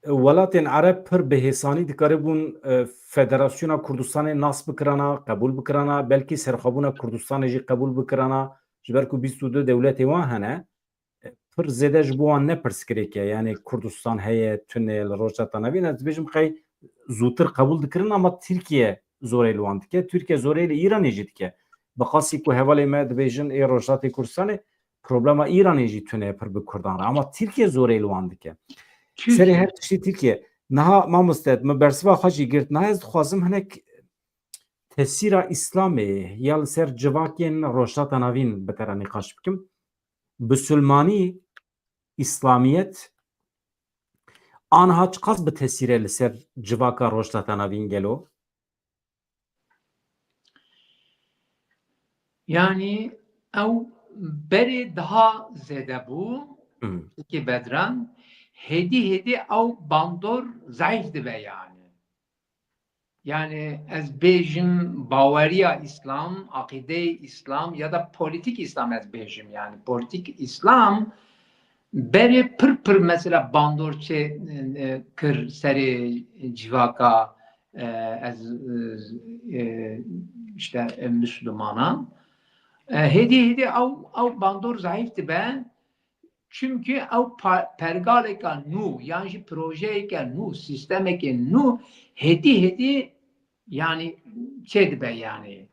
welatên Ereb pir bi hêsanî dikaribûn, e, Federasyona Kurdistanê nas bikirana, qebûl bikirana, belkî serxwebûna Kurdistanê jî qebûl bikirana, ji ber ku bîst û du dewletê wan hene, e, pir zêde ji bo wan ne pirsgirêk e, yani Kurdistan heye, tune li Rojhilata Navîn, ez dibêjim qey zûtir qebûl dikirin, ama Tirkiye zorê li wan dike, Tirkiye zorê li Îranê jî dike. Bi qasî ku hevalê me dibêjin ê Rojhilatê Kurdistanê, problema Îranê jî tune pir bi Kurdan re. Ama Tirkiye zorê li wan dike. Serê her tiştî Tirkiye. Niha mamoste, min bersiva xwe jî girt. Niha ez dixwazim hinek tesîra Îslamê ya li ser civakên Rojhilata Navîn bi te re nîqaş bikim. Bisilmanî, Îslamiyet, aniha çiqas bi tesîre li ser civaka Rojhilata Navîn gelo? Yani ew berê daha zêde bû, ki bedran, hêdî hêdî ew bandor zayîf dibe yani. Yani ez bêjim baweriya Îslam, aqîdeyê Îslam ya da polîtîk Îslam ez bêjim yani. Polîtîk Îslam berê pir pir mesela bandor çê, e, kir serê civaka, e, ez, e, işte, e, Müslümanan. E, hêdî hêdî ew, ew bandor zayîf dibe. Çimkî ew pa-, pergaleka nû yan jî projeyeke nû, sîstemeke nû hêdî hêdî yani çê dibe yani.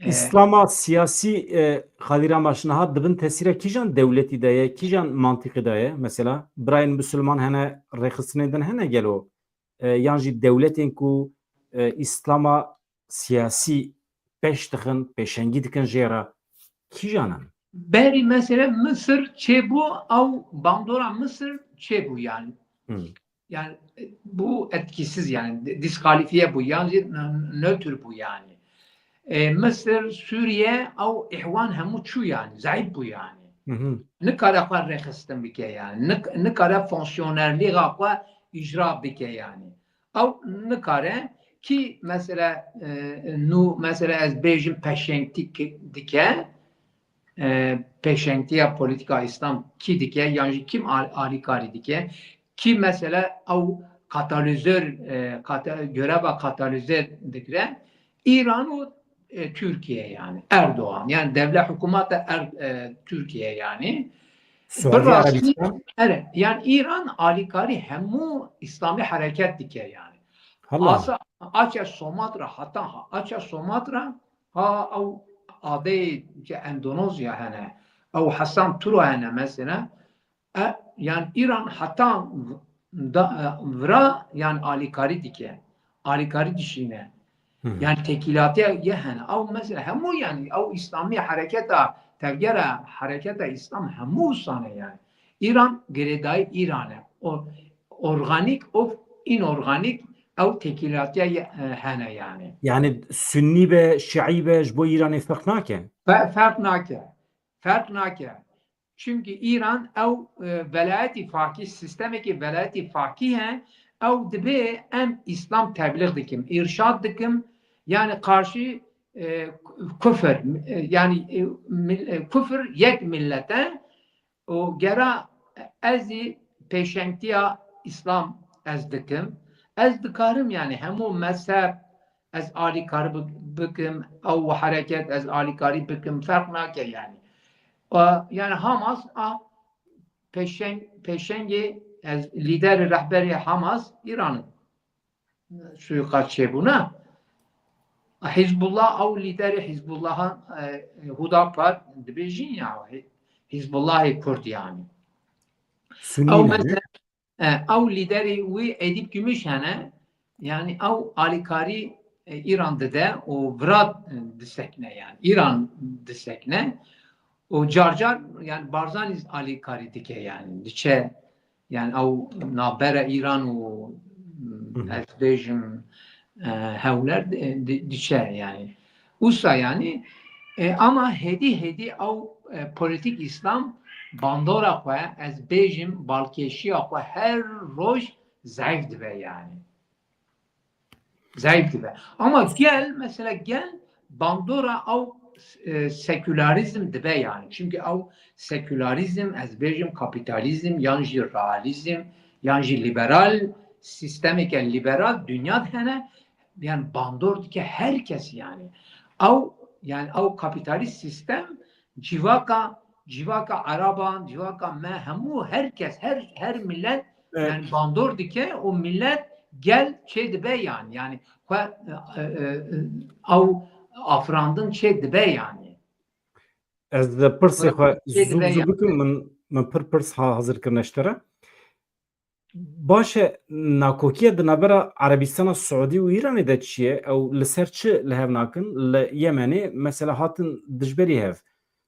E, Îslama siyasî, e, Xalî Ramaş, niha dibin tesîra kîjan dewletî de ye, kîjan mantiqî de ye? Mesela birayên misilman hene, rêxistinên din hene gelo? E, yan jî dewletên ku, e, Îslama siyasî pêş dixin, pêşengî dikin jê re, kîjan in? Berî mesela Misir çêbû, ew bandora Misir çêbû yani. Hmm. Yani, e, bû etkisiz yani, di-, diskalifiye bû, yan jî n-, nötr bû yani. E, Misir, Sûriye, ew îhwan hemû çû yani, zayîf bû yani. Hı hı. Nikare xwe rêxistin bike yani, nik-, nikare fonksiyonerlîga xwe îcra bike yani. Ew nikare kî mesela, e, nû mesela ez bêjim pêşengtî ki-, dike, e, pêşengtiya polîtîka Îslam kî dike, yan jî kîm al-, alîkarî dike, kî mesela ew katalizör, e, kata-, göreva katalizör digire, Îran û, e, Tirkiye yani, Erdoğan, yani devlet hikûmeta Er-, e, Tirkiye yani. Suudi Arabistan. Ere, yani Îran alîkarî hemû Îslamî hereket dike yani. Asa, aça Somatra, heta ha, aça Somatra, ha ew adeyê ke Endonezya hene, ew Hasan Turo hene mesela, e, yani Îran heta v-, da, e, vira yani alîkarî dike, alîkarî dişîne. Hı hı. Yani tekîlatiya ye hene. Ew mesela hemû yani ew Îslamî hereketa, tevgera hereketa Îslam hemû sane yani. Îran girêdayî Îran e. O organik û înorganik ew tekîlatiya ye, e, hene yani. Yani Sunnî be, Şiî be, ji bo Îranê ferq nake? Fe-, ferq nake. Ferq nake. Çimkî Îran ew, e, velayetî fakî, sîstemekî velayetî fakî he, ew dibê em Îslam teblîx dikim, îrşad dikim, yani karşî, e, kufir, e, yani, e, mil-, e, kufir yek millet e, û gera ez jî pêşengtiya Îslam ez dikim. Ez dikarim yani hemû mezheb ez alîkarî bi-, bikim, ew hereket ez alîkarî bikim, ferq nake yani. E, yani Hamas a pêşeng-, pêşengê ez, lîderê rehberê Hamas Îran in. Suîqat çêbûna. Hizbullah, ew lîderê Hizbullahan, e, Hudapar dibêjin ya, Hi-, Hizbullahê Kurd yani. Sunnî ew ne? Mesela, e, ew lîderê wî Edîb Gümüş hene, yani ew alîkarî, e, Îran dide û vira, e, disekne yani. Îran disekne. Û car car yani Barzanî alîkarî dike yani. Diçe yani ew navbera Îran û, hı hı, ez bêjim, e, Hewler di-, di-, diçe yani. Usa yani, e, ama hêdî hêdî ew e, polîtîk Îslam bandora xwe, ez bêjim, balkêşiya xwe her roj zayîf dibe yani. Zayîf dibe. Ama gel, mesela gel bandora ew, e, sekülerîzm dibe yani. Çünkü ew sekülerîzm, ez bêjim kapîtalîzm, yan jî realîzm, yan jî liberal, sîstemeke liberal dinya de hene, yani bandor dike her kes yani. Ew, yani ew kapîtalîst sîstem civaka, civaka Eraban, civaka me, hemû her kes, her, her millet, Evet. yani bandor dike, o millet gel çê dibe yani. Yani xwe, e, e, e, ew afirandin çê dibe yani. Ez de pirsê xwe Çê zû dibe zû yani. bikim, min, min pir pirs ha hazir kirine ji te re. Baş e, nakokiya di navbera Erebistana Siûdî û Îranê de çi ye? Ew li ser çi li hev nakin? Li Yemenê mesela hatin dijberî hev.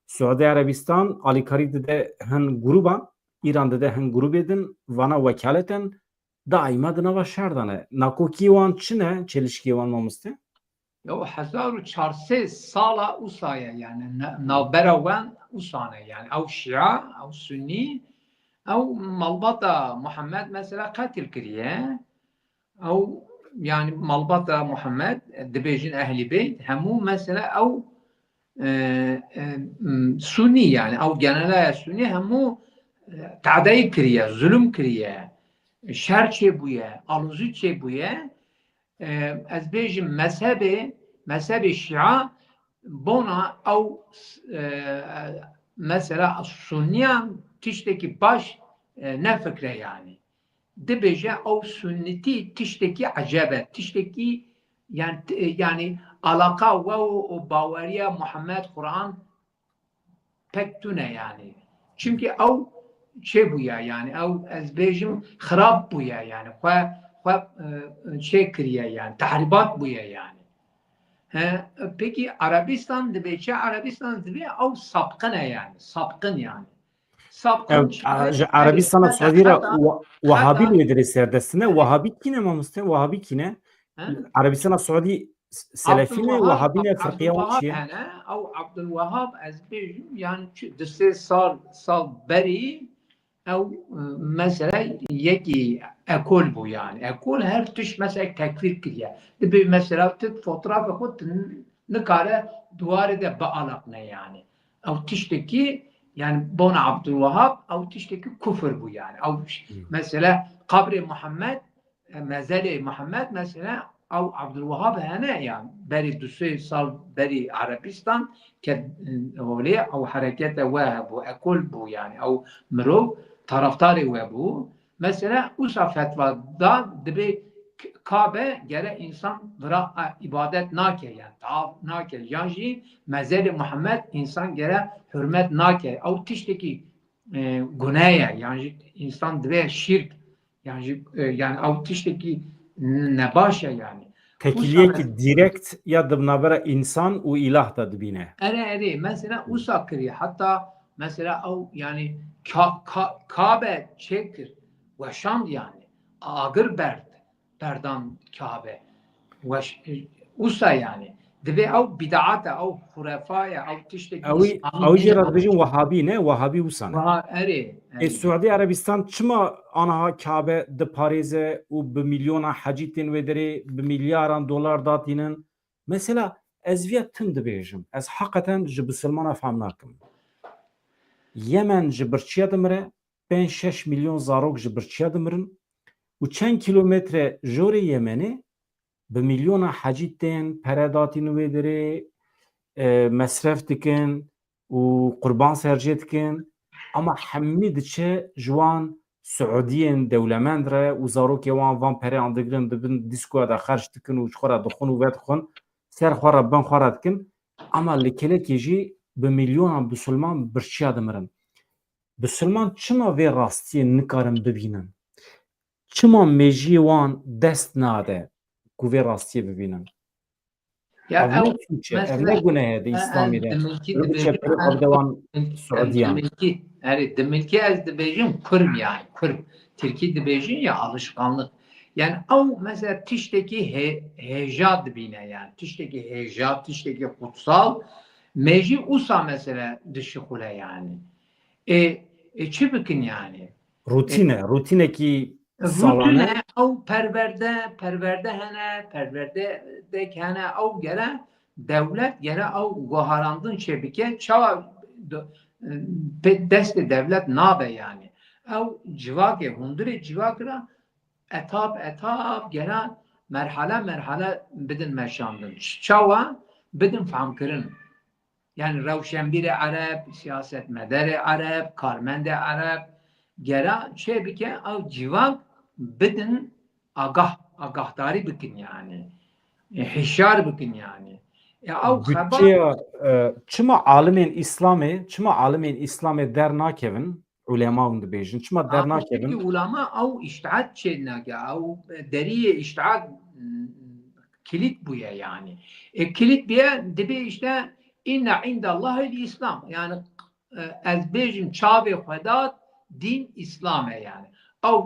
Siûdî Erebistan alîkarî dide hin grûban, Îran dide hin grûbê din, vana wekaleten daîma di nava şer de ne. Nakokiyê wan çi ne? Çelişkiyê wan mamoste? Ya, o hezar û çar sed sala usa ye, yani na-, navbera wan usa ne, yani ew Şia, ew Sunî, ew malbata Muhammed mesela qetil kiriye, ew yani malbata Muhammed, e, dibêjin Ehlî Beyt, hemû mesela ew, e, e, m, Sunî yani, ew genelaya Sunî hemû, e, tadeyî kiriye, zulum kiriye, şer çêbûye, alozî çêbûye. E, ez bêjim mezhebê, mezhebê Şia bona ew, e, mesela Sunniyan tiştekî baş, e, nefikre yani. Dibêje ew Sunnitî tiştekî eceb e, tiştekî yani, t-, yani alaqa we û, û baweriya Muhammed Quran pek tune yani. Çünkü ew çê bûye yani, ew ez bêjim xirab bûye yani, xwe, xwe, e, çê kiriye yani, tahribat bûye yani. He, peki Arabistan dibê çi? Arabistan dibê ew sapqin e yani, sapqin yani. Sapqin Ev, çi? a, ji Erebistana Siûdî re heta, wa-, Wahabî heta li wê derê serdest ne. Wahabî kî ne mamoste? Wahabî kî ne? He? Erebistana Siûdî s-, Selefî ne, Abdulwahab, Wahabî ne, Ab-, firqiya wan Abdulwahab çi ye? Hene, ew Abdulwahab ez bêjim, yani çi, du sê sal, sal berî ew, e, mesela yekî ekol bû yani. Ekol her tişt mesela tekfîr kiriye. Dibê mesela tu fotoğrafê xwe tu n-, nikare duwarê de bialaqne yani. Ew tiştekî yani bona Abdulwahab ew tiştekî kufir bû yani. Ew ş-, Hmm. mesela qabrê Muhammed e, mezelê Muhammed mesela ew Abdulwahab hene ya berî du sê sal berî Erebistan ke, e, holê ew herekete we hebû, ekol bû yani ew mirov taraftarê we bû. Mesela usa fetva da dibê K-, Kabe gere însan vira, e, îbadet nake yani tawaf nake yan jî mezelê Muhammed însan gere hurmet nake. Ew tiştekî, e, gune ye yan jî însan divê şirk Yani, e, yani ew tiştekî nebaş e yani. Tekiliyekî Usa direkt ya di navbera însan û îlah de dibîne. Erê, erê. Mesela usa kiriye. Hatta mesela ew yani Ka-, Ka-, Kabe çêkir. Weşand yani. Agir berd. Berdan Kabe. Weş-, usa yani. Divê ew bid'at e, ew xurefa ye, ew tiştekî Ew î-, Îslamî ew jê nîne. Re dibêjin Wehabî ne, Wehabî wisa ne. Weha-, erê, Ê erê. Siûdî Erebistan çima aniha Kabe diparêze û bi milyona hecî tên wê derê, bi milyaran dolar datînin? Mesela ez viya tim dibêjim. Ez heqeten ji bisilmana fehm nakim. Yemen ji birçiya dimire, pênc şeş milyon zarok ji birçiya dimirin û çend kîlometre jorê Yemenê bi milyona hecî tên, pere datîn wê derê, e, mesref dikin û qurban serjê dikin. Ama hemî diçe ji wan Siûdiyên dewlemend re û zarokê wan van pereyan digirin, dibin dîskoya de xerc dikin û ji xwe re dixwin û vedixwin. Ser xwe re, bin xwe re dikin. Ama li kelekê jî bi milyonan bisilman birçiya dimirin. Bisilman çima vê rastiyê nikarin bibînin? Çima mêjiyê wan dest nade ku vê rastiyê bibînin? Ya Ev ne ew suç e, ev ne mesela, guneh e di e, Îslamî de? Dimilkî Pir biçe dibêjin, pir ev, ev de wan em, Siûdiyan. Dimilkî, erê, dimilkî ez dibêjim kurm yani, kurm. Tirkî dibêjin ya alışkanlık. Yani ew mesela tiştekî he-, hêja dibîne yani. Tiştekî hêja, tiştekî kutsal. Mêjî usa mesele dişixule yani. E, e, çi bikin yani? Rutîne, rutînekî salane. Rutîne, ew perwerde, perwerde hene, perwerdek hene, ew gere dewlet gere ew guharandin çêbike, çawa do- pe- destê dewlet nabe yani. Ew civakê, hundirê civak ra etap etap gere merhale merhale bidin meşandin. Ç- Çawa bidin fehmkirin. Yani rewşenbîrê ereb, siyasetmedarê ereb, karmendê ereb gere çêbike ew civak bidin agah, agahdarî bikin yani. E, hişyar bikin yani. E, ew xebat Bütçeya, e, çima alimên Îslamê, çima alimên Îslamê dernakevin? Ulema hûn dibêjin. Çima dernakevin? Çünkü ulema ew îştihat çênake, ew deriyê îştihat, m, kilit bûye yani. E, kilit bûye, dibê işte inne indallahil Îslam. Yani, e, ez bêjim çavê Xweda din Îslam e yani. Ew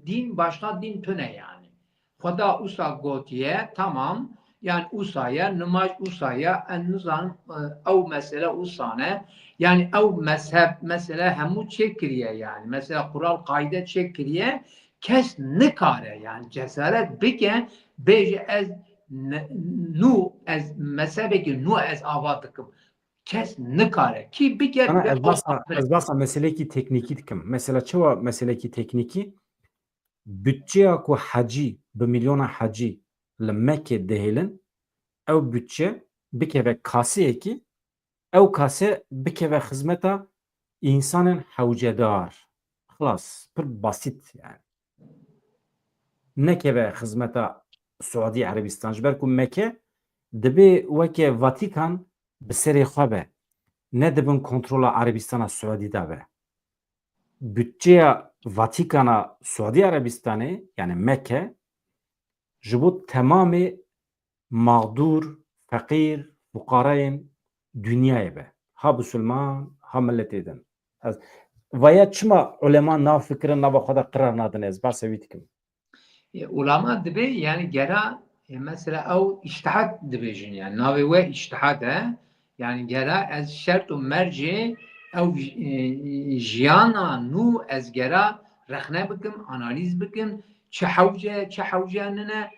din, başka din tune yani. Xweda usa gotiye, tamam. Yani usa ye, nimaj usa ye, en nizanim, e, ew mesele usa ne. Yani ew mezheb, mesele hemû çêkiriye yani. Mesela kural, qaide çêkiriye. Kes nikare yani cesaret bike, bêje ez ne- nû, ez mezhebekî nû ez ava dikim. Kes nikare. Kî bike Ana dibe ez ew basa, kafir e. Ez basa meselekî teknîkî dikim. Mesela çawa meselekî teknîkî? Bütçeya ku hecî, bi milyona hecî li Mekke dihêlin, ew bütçe bikeve kaseyekî, ew kase bikeve xizmeta însanên hewcedar. Xilas, pir basît yani. Nekeve xizmeta Suudî Erebistan. Ji ber ku Mekke dibê weke Vatikan bi serê xwe be. Ne di bin kontrola Erebistana Suudî de be. Bütçeya Vatikana Suudî Erebistanê, yani Mekke, ji bo temamê mağdur, feqîr, fuqarayên dinyayê be. Ha bisilman, ha milletê din. Ez, vaya çima ulema nav fikirin, nava xwe de qirar nadin, ez behsa wî dikim. E, ulema dibê, yani gera, e, mesela ew îştihat dibêjin, yani navê we îştihat e, yani gera ez şert û mercê ew, e, jiyana nû ez gera rexne bikim, analîz bikim, çi hewce, çi hewce nine,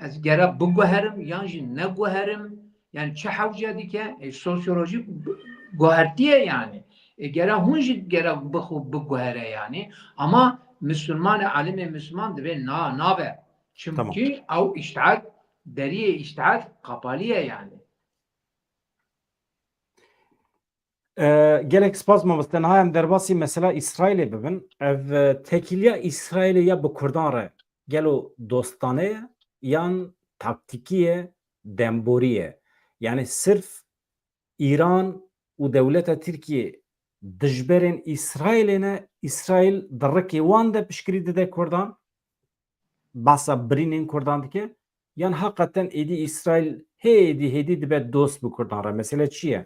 ez gera biguherim yan jî neguherim, yani çi hewce dike, e, sosyolojî gu- guhertiye yani. E, gera hûn jî gera bixwe biguhere yani. Ama Müslümanê, alimê Müslüman dibê na, nabe. Çünkü Tamam. Ew îştihat, deriyê îştihat qapalî ye yani. E, gelek spas mamoste. Niha em derbasî mesela Îsraîlê bibin. Ev, e, tekîliya Îsraîlê ya bi Kurdan re gelo dostane ye yan taktîkî ye, demborî ye? Yani sirf Îran û dewleta Tirkiyê dijberên Îsraîlê ne, Îsraîl di rikê wan de piştgirî dide Kurdan, behsa birînên Kurdan dike, yan heqeten êdî Îsraîl hêdî hêdî dibe dost bi Kurdan re? Mesele çi ye?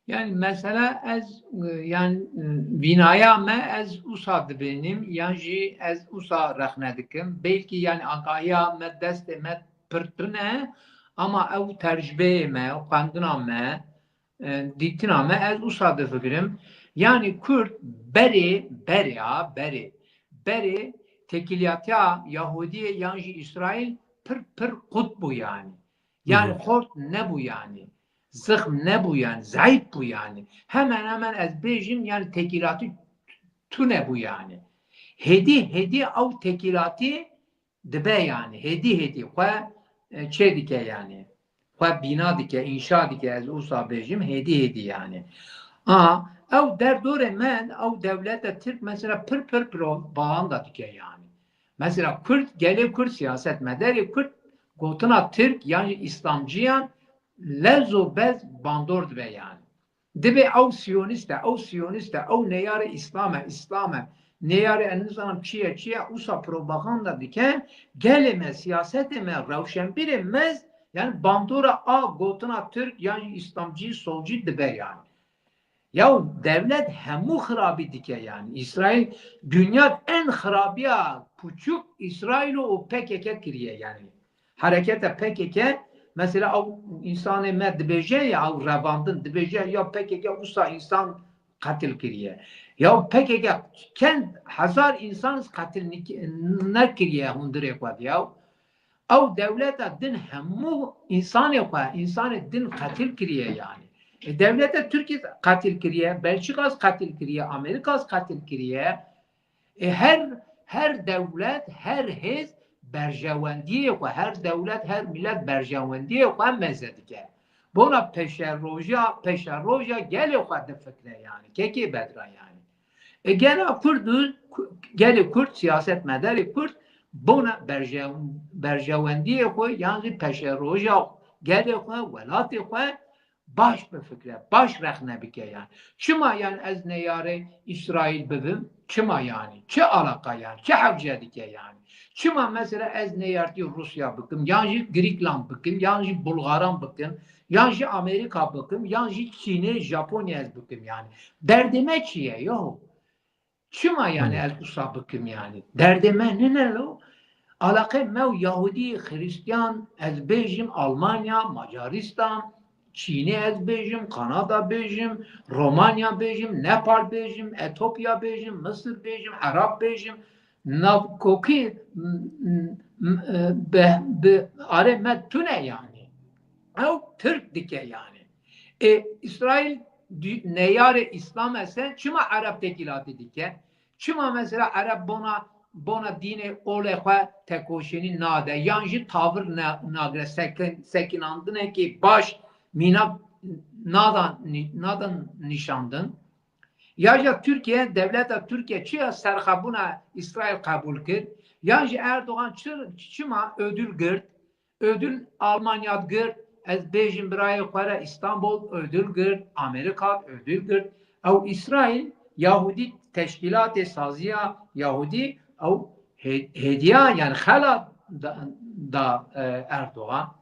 Yani mesela ez, e, yani, e, vînaya me ez usa dibînim, yan jî ez usa rexne dikim. Belkî yani agahiya me, destê me pir tune, ama ew tercbeyê me, xwendina me, e, dîtina me ez usa difikirim. Yani Kurd berê, berê ha, berê, berê tekîliyatiya Yahudiyê yan jî Îsraîl pir, pir qut bû yani. Yani Hı hı. Xort nebû yani. Zixm nebû yani. Zayıf bû yani. Hemen hemen ez bêjim yani tekîlatî tune bû yani. Hêdî, hêdî ew tekîlatî dibe yani. Hêdî, hêdî. Xwe, e, çê dike yani. Xwe bîna dike, înşa dike, ez usa bêjim, hêdî, hêdî yani. A, ew derdorê me, ew dewleta Tirk mesela pir, pir propaganda dike yani. Mesela Kurd, gelê Kurd, siyasetmedarê Kurd gotina Tirk yan jî Îslamciyan lez û bez bandor dibe yani. Dibê ew siyonîst e, ew siyonîst e, ew neyarê Îslam e, Îslam e, neyarê ez nizanim çi ye, çi ye, usa propaganda dike, gelê me, siyasetê me, rewşenbîrê me, yani bandora a gotina Tirk yan jî Îslamcî, solcî dibe yani. Ya dewlet hemû xirabî dike yani. Îsraîl, dinya en xirabiya puçuk Îsraîl û P K K kiriye yani. Hereketa P K K Mesela ew însanê me dibêje ya ew revandin, dibêje ya P K K wisa însan qetil kiriye. Ya P K K çend hezar însan qetil nik-, nekiriye hundirê xwe de ya. Ew dewleta din hemû însanê xwe, însanê din qetil kiriye yani. E, dewleta Tirkiyê qetil kiriye, Belçika qetil kiriye, Amerîka qetil kiriye. E, her, her dewlet, her hêz berjewendiyê xwe, her dewlet, her milet berjewendiyê xwe meze dike. Bona peşeroja, peşeroja gelê xwe difikre yani. Kekê Bedran yani. E, gela Kurd û Ku-, gelê Kurd siyasetmedarê Kurd bona berje-, berjewendiyê xwe yan jî peşeroja gelê xwe, welatê xwe baş bifikre, baş rexne bike yani. Çima yani ez neyarê Îsraîl bibim? Çima yani? Çi alaqa yani? Çi hewce dike yani? Çima mesela ez neyartî Rûsya bikim, yan jî Grîkland bikim, yan jî Bulgaran bikim, yan jî Amerîka bikim, yan jî Çînê, Japonya ez bikim yani? Derdê me çi ye yo? Çima yani ez wisa bikim yani? Derdê me nine lo? Alaqê me û Yahudî, Xiristiyan, ez bêjim Almanya, Macaristan, Çînê ez bêjim, Kanada bêjim, Romanya bêjim, Nepal bêjim, Etopya bêjim, Misir bêjim, Erab bêjim, navkokî, m-, m-, m-, e, be-, bi arê me tune yani. Ew Tirk dike yani. E, Îsraîl dü-, neyarê Îslam ese, çima Ereb tekîlatî dike? Çima mesela Ereb bona, bona dînê olê xwe tekoşînî nade? Yan jî tavir ne-, nagire, sekin-, sekinandinekî baş mîna nadan nî-, nadan nîşandin? Ya jî Tirkiye, dewleta Tirkiye çi ya serxebûna Îsraîl qebûl kir? Yan jî Erdogan çi, çima ödül girt? Ödül Almanya girt, ez bêjim birayê xwe re Îstanbul ödül girt, Amerîka ödül girt. Ew Îsraîl, Yahudî, teşkîlatê saziya Yahudî, ew hê-, hêdiya, yani xela da, da, e, Erdogan.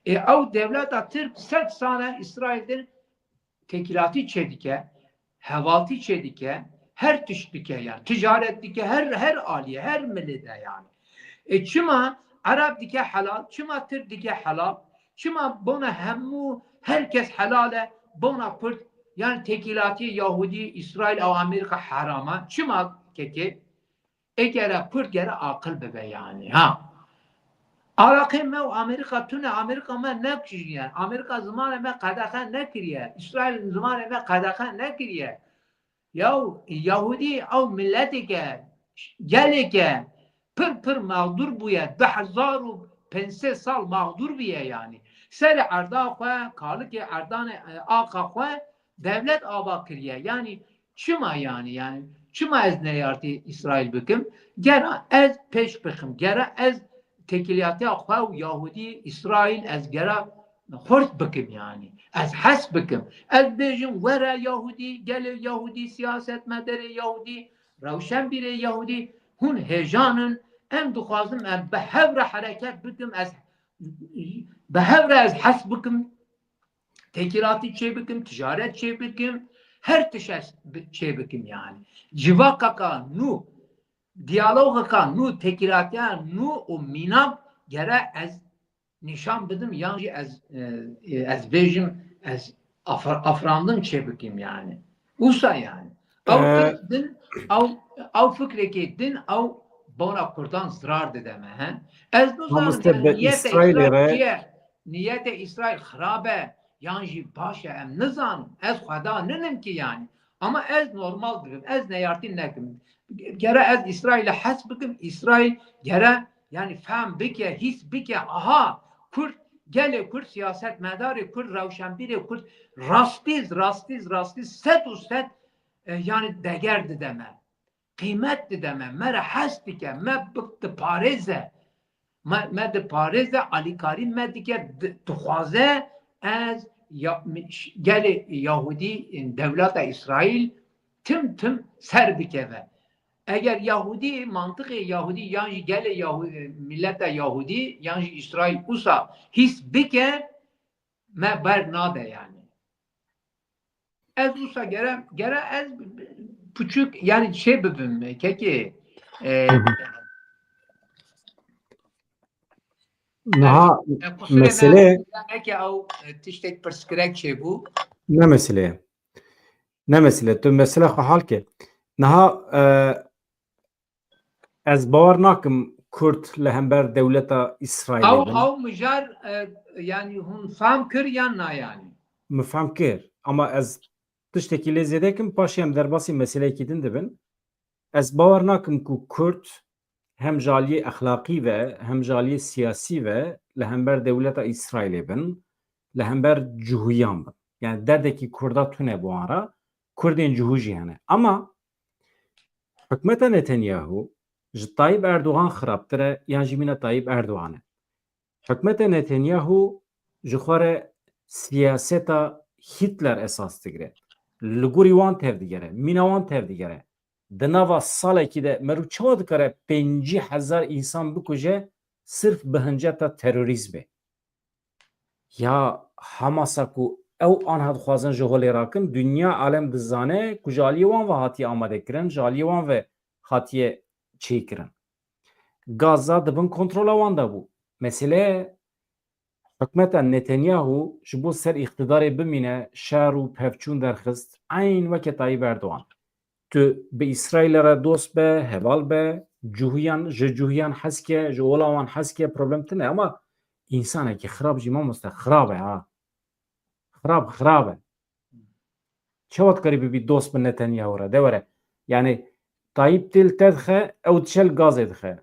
E, ew dewleta Tirk sed sal e Îsraîl dir tekîlatî çêdike, hevaltî çêdike, her tişt dike yani. Ticaret dike, her, her aliyê, her milê de yani. E, çima Ereb dike helal, çima Tirk dike helal, çima bona hemû, her kes helal e, bona Kurd, yani tekîlatî Yahudî, Îsraîl û Amerîka heram e? Çima kekê? E, gere Kurd gere aqil bibe yani. Ha. Alaqê me û Amerîka tune, Amerîka me nekişîne. Amerîka zimanê me qedexe nekiriye. Îsraîl zimanê me qedexe nekiriye. Yaw, Yahudî ew miletêke, gelêke pir pir mexdûr bûye. Du hezar û pênc sed sal mexdûr bûye yani. Serê erda xwe, kalikê erdanê, e, axa xwe dewlet ava kiriye. Yani çima yani, yani çima ez neyartî Îsraîl bikim? Gera ez pêş bixim, gera ez tekîliyatiya xwe û Yahudî, Îsraîl ez gera xurt bikim yani. Ez hes bikim. Ez bêjim were Yahudî, gelê Yahudî, siyasetmedarê Yahudî, rewşenbîrê Yahudî, hûn hêjan in, em dixwazim em bi hev re hereket bikim, ez bi hev re ez hes bikim. Tekîlatî çê bikim, ticaret çê bikim, her tişt bi-, çê bikim yani. Civakaka nû, diyalogaka nû, tekîlatiya nû û mînak gere ez nîşan bidim, yan jî ez, e, e, ez bêjim, ez afir-, afirandin çê bikim yani. Wisa yani. Ew Ee, din, ew, ew fikrekê din, ew bona Kurdan zirar dide me, he? Ez nizanim Mamoste, yani be niyetê Îsraîlê Îsraîl re çi ye? Niyetê Îsraîl xirab e, yan jî baş e, em nizanim. Ez Xweda ninim ki yani. Ama ez normal dikim, ez neyartî nekim. Gere ez Îsraîlê hes bikim, Îsraîl gere yani fehm bike, hîs bike, aha, Kurd, gelê Kurd, siyasetmedarê Kurd, rewşenbîrê Kurd, rastîz, rastîz, rastîz, sed û sed, e, yani deger dide me. Qîmet dide me, me re hes dike, me bi-, diparêze. Me, me diparêze, alîkarî me dike, di-, dixwaze ez ya-, mi-, ş-, gelê Yahudî, dewleta Îsraîl tim tim ser bikeve. Eger Yahudî, mantiqê Yahudî yan jî gelê Yahu-, mileta Yahudî yan jî Îsraîl usa hîs bike, me ber nade yani. Ez wisa gere, gere ez piçûk, yani şey bibim, kekê, e, Hı hı. Niha mesele neke ew tiştek pirsgirek çêbû. Ne mesele ye. Ne mesele. Tu mesele xwe hal ke. Niha e, ez bawer nakim Kurd li hember dewleta Îsraîlê bin. Ew mijar e, yanî hûn fam kir yan na yanî? Min fam kir. Ama ez tiştekî lê zêde kim, paşê em derbasî meseleyekî din dibin. Ez bawer nakim ku Kurd hem ji aliyê exlaqî ve, hem ji aliyê siyasî ve li hember dewleta Îsraîlê bin, li hember cihûyan bin. Yani derdekî Kurda tune bi wan re, Kurdên cihû jî hene. Ama hikmeta Netanyahu ji Tayyip Erdogan xirabtir e yan jî mîna Tayyip Erdogan e? Hikmeta Netanyahu ji xwe re siyaseta Hitler esas digire. Li gorî wan tevdigere, mîna wan tevdigere. Di nava salekî de merû çawa dikare pêncî hezar însan bikuje sirf bi hinceta terorîzmê? Ya Hamasa ku ew anha dixwazin ji holê rakin, dinya alem dizane ku ji aliyê wan ve hatiye amadekirin, ji aliyê wan ve hatiye çêkirin. Gaza di bin kontrola wan de bû. Mesele hikmeta Netanyahu ji bo ser îqtidarê bimîne şer û pevçûn derxist, eyn weke Tayyip Erdogan. Tu bi Îsraîlê re dost be, heval be, cihûyan, ji cihûyan hez ke, ji ola wan hez ke, problem tune. Ama însanekî xirab jî mamoste xirab e ha. Xirab, xirab e. Çawa dikarî bibî dost bi Netanyahu re? De were. Yani Tayyip tê li te dixe, ew diçe li gazê dixe.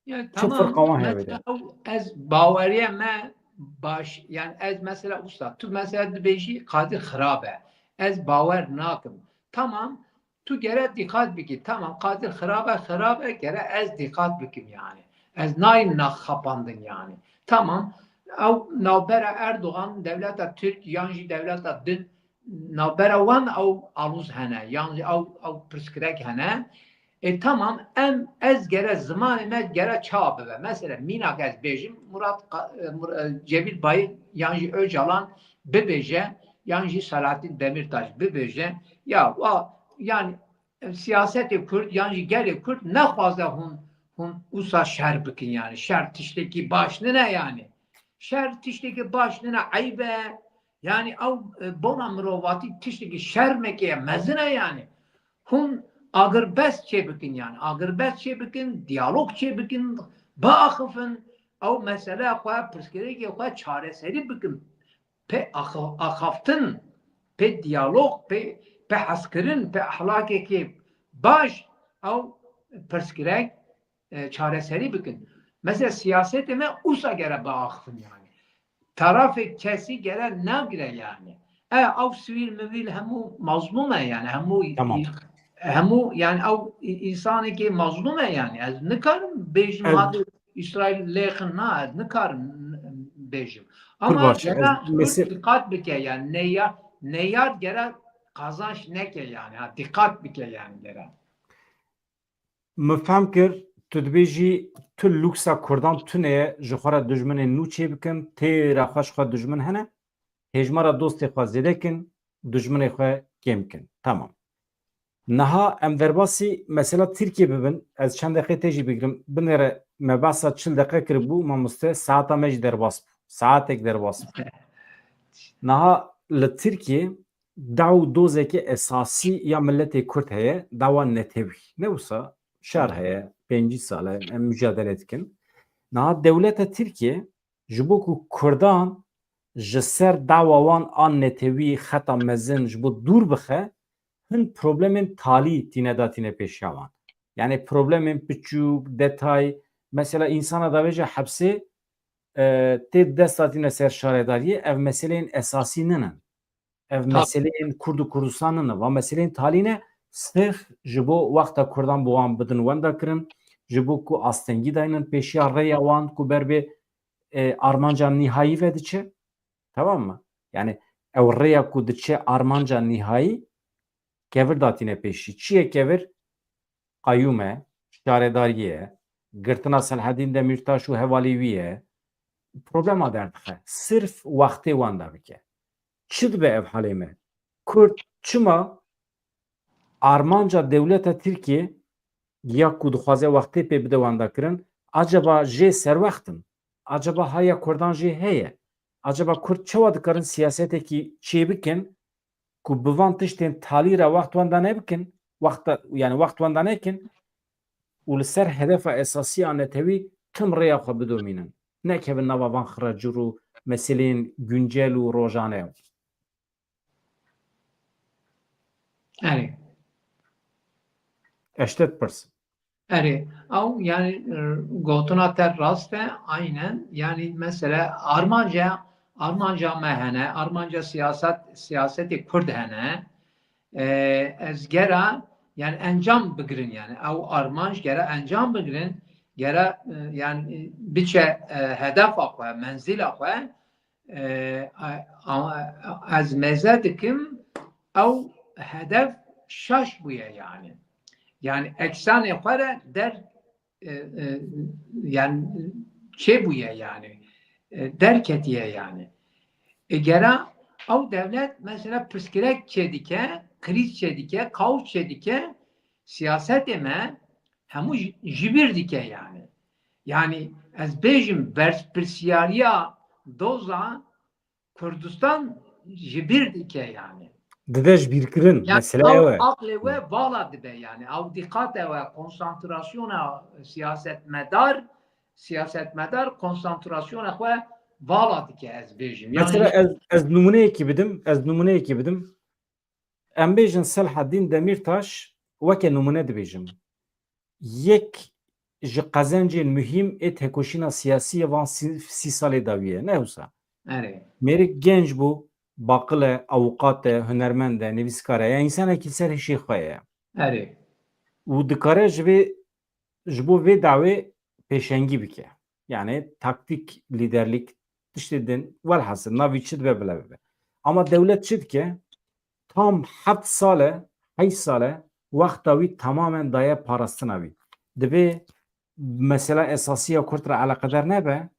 Yani, çi tamam, firqa wan heye mesela bide? Ew ez baweriye me baş, yani ez mesela usta, tu mesela dibêjî Kadir xirab e. Ez bawer nakim. Tamam, tu gere dîqat bikî. Tamam, Kadir xirab e, xirab e, gere ez dîqat bikim yani. Ez nayim naxapandin yani. Tamam, ew navbera Erdogan, dewleta Tirk yan jî dewleta din navbera wan ew alûz hene, yan jî ew, ew pirsgirek hene. E, tamam, em, ez gere zimanê me gere çawa bibe? Mesela mînak ez bêjim, Murat Ka-, e, Mur-, e, Cevîl Bayik yan jî Ocalan bibêje, yan jî Selahattin Demirtaş bibêje, ya wa, yani, e, siyasetê Kurd yan jî gelê Kurd nexwaze hûn, hûn usa şer bikin yani. Şer tiştekî baş nine yani. Şer tiştekî baş nine, eyb e. Yani ew, e, bona mirovatî tiştekî şermekê ye, mezin e yani. Hûn agirbest çê bikin yani. Agirbest çê bikin, diyalog çê bikin, biaxifin, ew meseleya xwe, pirsgirêkê xwe çareserî bikin. Pê ax-, axaftin, pê diyalog, pê, pê hezkirin, pê ehlakekê baş ew pirsgirêk e, çareserî bikin. Mesela siyasetê me usa gere biaxifin yani. Tarafê kesî gere nagire yani. E, ew sivîl mivîl hemû mazlûm e yani. Hemû, tamam, hemû yani ew î-, însanekî mazlûm e yani. Ez nikarim bêjim, ez, hadi Îsraîl lêxin, na, ez nikarim n-, bêjim. Ama gere dîqat bike yani. Neya-, neyar gere qazanç neke yani. Ha, dîqat bike yani gere. Min fehm kir, tu dibêjî tu luksa Kurdan tune ye, ji xwe re dijminên nû çêbikin, têra xwe ji xwe dijmin hene, hêjmara dostê xwe zêde kin, dijminê xwe kêm kin. Tamam. Niha em derbasî mesela Tirkiyê bibin, ez çend deqe tê jî bigirim, binêre me behsa çil deqe kiribû, mamoste, saeta me jî derbas bû. Saetek derbas bû. Niha li Tirkiyê daw dozeke esasî ya miletê Kurd heye, dawa netewî. Ne wisa şer heye, pêncî sal e, em mücadele dikin. Niha dewleta Tirkiye ji bo ku Kurdan ji ser dawa wan an netewî xeta mezin ji bo dûr bixe, hin problemên talî tîne datîne pêşiya wan. Yani problemên piçûk, detay, mesela însana davêje hepsê, e, tê dest datîne ser şaredariyê, ev meseleyên esasî ninin. Ev, tabii, meseleyên Kurd û Kurdistan nine. Va meseleyên talî ne, sirf ji bo wexta Kurdan bi wan bidin wenda kirin, ji bo ku astengî daynin pêşiya rêya wan ku ber bê, e, armanca nîhayî ve diçe. Tamam mı? Yani ew rêya ku diçe armanca nîhayî kevir datîne pêşî. Çi ye kevir? Qayûm e, şaredariyê ye, girtina Selhedîn Demîrtaş û hevalê wî ye, problema derdixe. Sirf wextê wenda bike. Çi dibe ev halê me? Kurd çima armanca dewleta Tirkiyê ya ku dixwaze wextê pê bide wendakirin, acaba jê serwext in? acaba haya Kurdan jî heye? Acaba Kurd çawa dikarin siyasetekî çêbikin ku bi van tiştên talî re wext wenda nebikin, wexta, yani wext wenda nekin û li ser hedefa esasî ya netewî tim rêya xwe bidomînin. Nekevin nava van xiracir û meseleyên guncel û rojane. Erê. Ez te dipirsim. Erê, ew yani, e, gotina te rast e, aynen. Yani mesela armanca, armanca me hene, armanca siyaset, siyasetê Kurd hene. E, ez gera yani encam bigirin yani. Ew armanc gera encam bigirin, gera, e, yani, e, biçe, e, hedefa xwe, menzila xwe, e, a, a, ez mêze dikim, ew hedef şaş bûye yani. Yani eksanê xwe re der, e, e, yani çêbûye yani. E, derketiye yani. E, gera ew dewlet mesela pirsgirêk çêdike, krîz çêdike, kaos çêdike, siyasetê me hemû ji, ji bîr dike yani. Yani ez bêjim berpirsiyariya doza Kurdistan ji bîr dike yani. Dide ji bîr kirin, yani mesele ew e. Aqlê we vala dibe yani. Ew dîqate we, konsantrasyona siyasetmedar, siyasetmedar konsantrasyona xwe vala dike, ez bêjim. Yani mesela ez, ez nûmuneyekî bidim, ez nûmuneyekî bidim. Em bêjin Selahaddîn Demîrtaş weke nûmune dibêjim. Yek ji qezencên muhîm ê tekoşîna siyasî yê van sî, sî salê dawî ye, ne wisa? Erê. Mêrik genc bû, baqil e, awqat e, hunermend e, nivîskar e, ya însanekî ser hişê xwe ye. Erê. Û dikare ji vê, ji bo vê dawê pêşengî bike. Yani taktîk, lîderlîk, tiştê din, welhasil, navî çi dibe bile bibe. Ama dewlet çi dike? Tam heft sal e, heşt sal e, wexta wî tamamen daye parastina wî. Dibê mesela esasî ya Kurd re eleqedar nebe,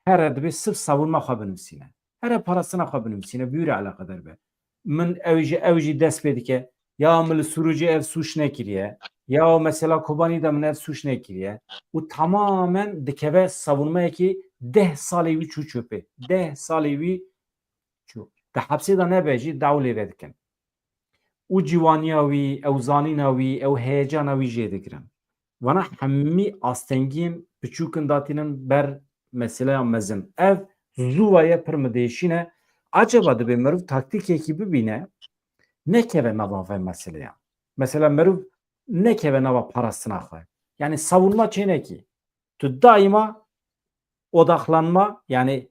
here dibê sirf savunma xwe binivîsîne. Here parastina xwe binivîsîne, bi wî re eleqedar be. Min ew jî, ew jî dest pê dike, ya min li Sûrûcê ev sûc nekiriye, ya mesela Kobanî de min ev sûc nekiriye û tamamen dikeve savunmeyekî deh salê wî çû çöpê. Deh salê wî çû. Di hepsê de nebe jî daw lê vedikin. Û ciwaniya wî, ew zanîna wî, ew heyecana wî jê digirin. Vana hemî astengiyên piçûk in datînin ber meseleya mezin. Ev zû ve ye pir mi diêşîne. Acaba dibê meriv taktîkekî bibîne, nekeve nava vê meseleyan. Mesela meriv nekeve nava parastina xwe. Yani savunma çênekî. Tu daîma odaklanma, yani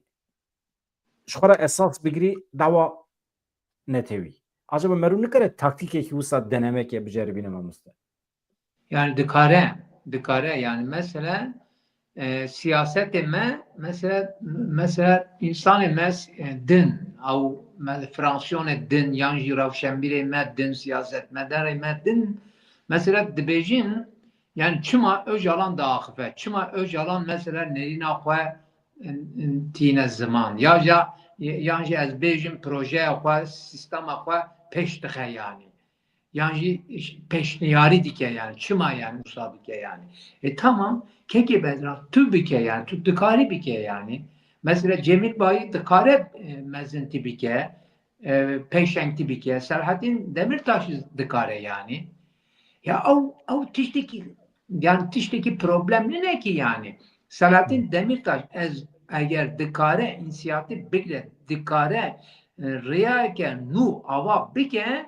ji xwe re esas bigirî dawa netewî. Acaba meriv nikare taktîkekî wisa denemeke biceribîne, mamoste? Yani dikare, dikare yani mesela, e, siyasetê me, mesela, mesela însanê me, e, din, ew me, fraksiyonê din, yan jî rewşenbîrê me din, siyasetmedarê me din, mesela dibêjin, yani çima Ocalan diaxife, çima Ocalan mesela nêrîna xwe tîne ziman. Ya, ya, yan jî ez bêjim projeya xwe, sîstema xwe pêş dixe yani. Yan jî pêşniyarî dike yani. Çima yani wisa bike yani. E tamam, kekê Bedran, tu bike yani, tu dikarî bike yani. Mesela Cemîl Bayî dikare, e, mezintî bike, e, pêşengtî bike. Selahattin Demirtaş dikare yani. Ya ew, ew tiştekî, yani tiştekî problem nîne ki yani. Selahattin Demirtaş ez eger dikare însiyatîf bigre, dikare, e, rêyeke nû ava bike,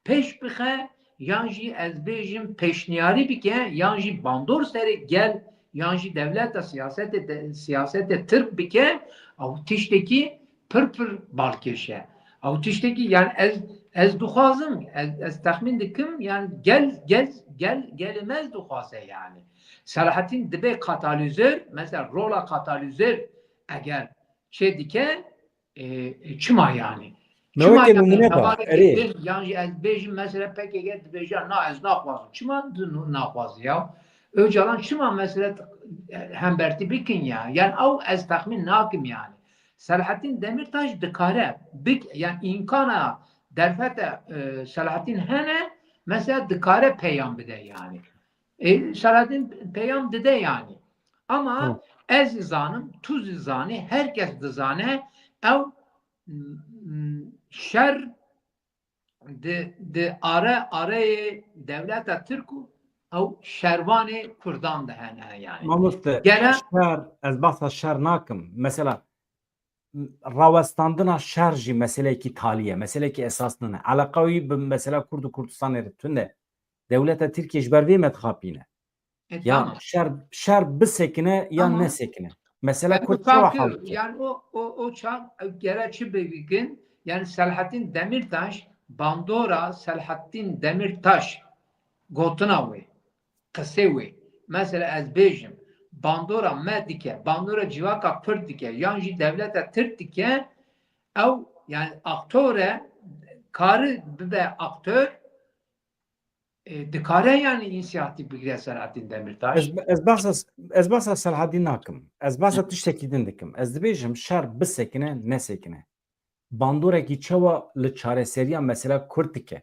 pêş bixe, yan jî ez bêjim pêşniyarî bike, yan jî bandor serê gel, yan jî dewleta siyasetê de, siyasetê Tirk bike, ew tiştekî pir pir balkêş e. Ew tiştekî yani ez, ez dixwazim, ez, ez texmîn dikim yani gel, gel, gel, gelê me ez dixwaze yani. Selahattin dibe katalizör, mesela rola katalizör eger çê dike, e, e, çima yani? Çima yani? Hevalekî din, yan jî ez bêjim mesela P K K dibêje na ez naxwazim. Çima tu naxwazî ya? Ocalan çima mesela hembertî bikin ya? Yani ew ez texmîn nakim yani. Selahattin Demirtaş dikare bik, yani îmkana derfete, e, Selahattin hene, mesela dikare peyam bide yani. E, Selahattin peyam dide yani. Ama Ez jî zanim, tu jî zanî, her kes dizane, ew, m, m, şer di, di are, areyê dewleta Tirk û ew şervanê Kurdan de hene, yani. Mamoste, Gele şer, ez behsa şer nakim. Mesela, rawestandina şer jî meseleyekî talî ye, meseleyekî esas nine. Eleqa wî bi mesela Kurd û Kurdistanê re tune. Dewleta Tirkiye ji ber vê me dixapîne. E, Ya tamam. şer, şer bisekine ya Ama nesekine. Mesela Yani Kurd çawa hal dike? Yani o, o, o çax gere çi bikin? Yani Selahattin Demirtaş, bandora Selahattin Demirtaş gotina wê, qisê wê. Mesela ez bêjim, bandora me dike, bandora civaka Kurd dike, yan jî dewleta Tirk dike, ew yani aktor e, kari bibe aktor, e, dikare yani inisiyatif bigire Selahattin Demirtaş. Ez, ez behsa, ez behsa Selahattin nakim. Ez behsa tiştekî din dikim. Ez dibêjim şer bisekine, nesekine. Bandorekî çawa li çareseriya mesela Kurd dike?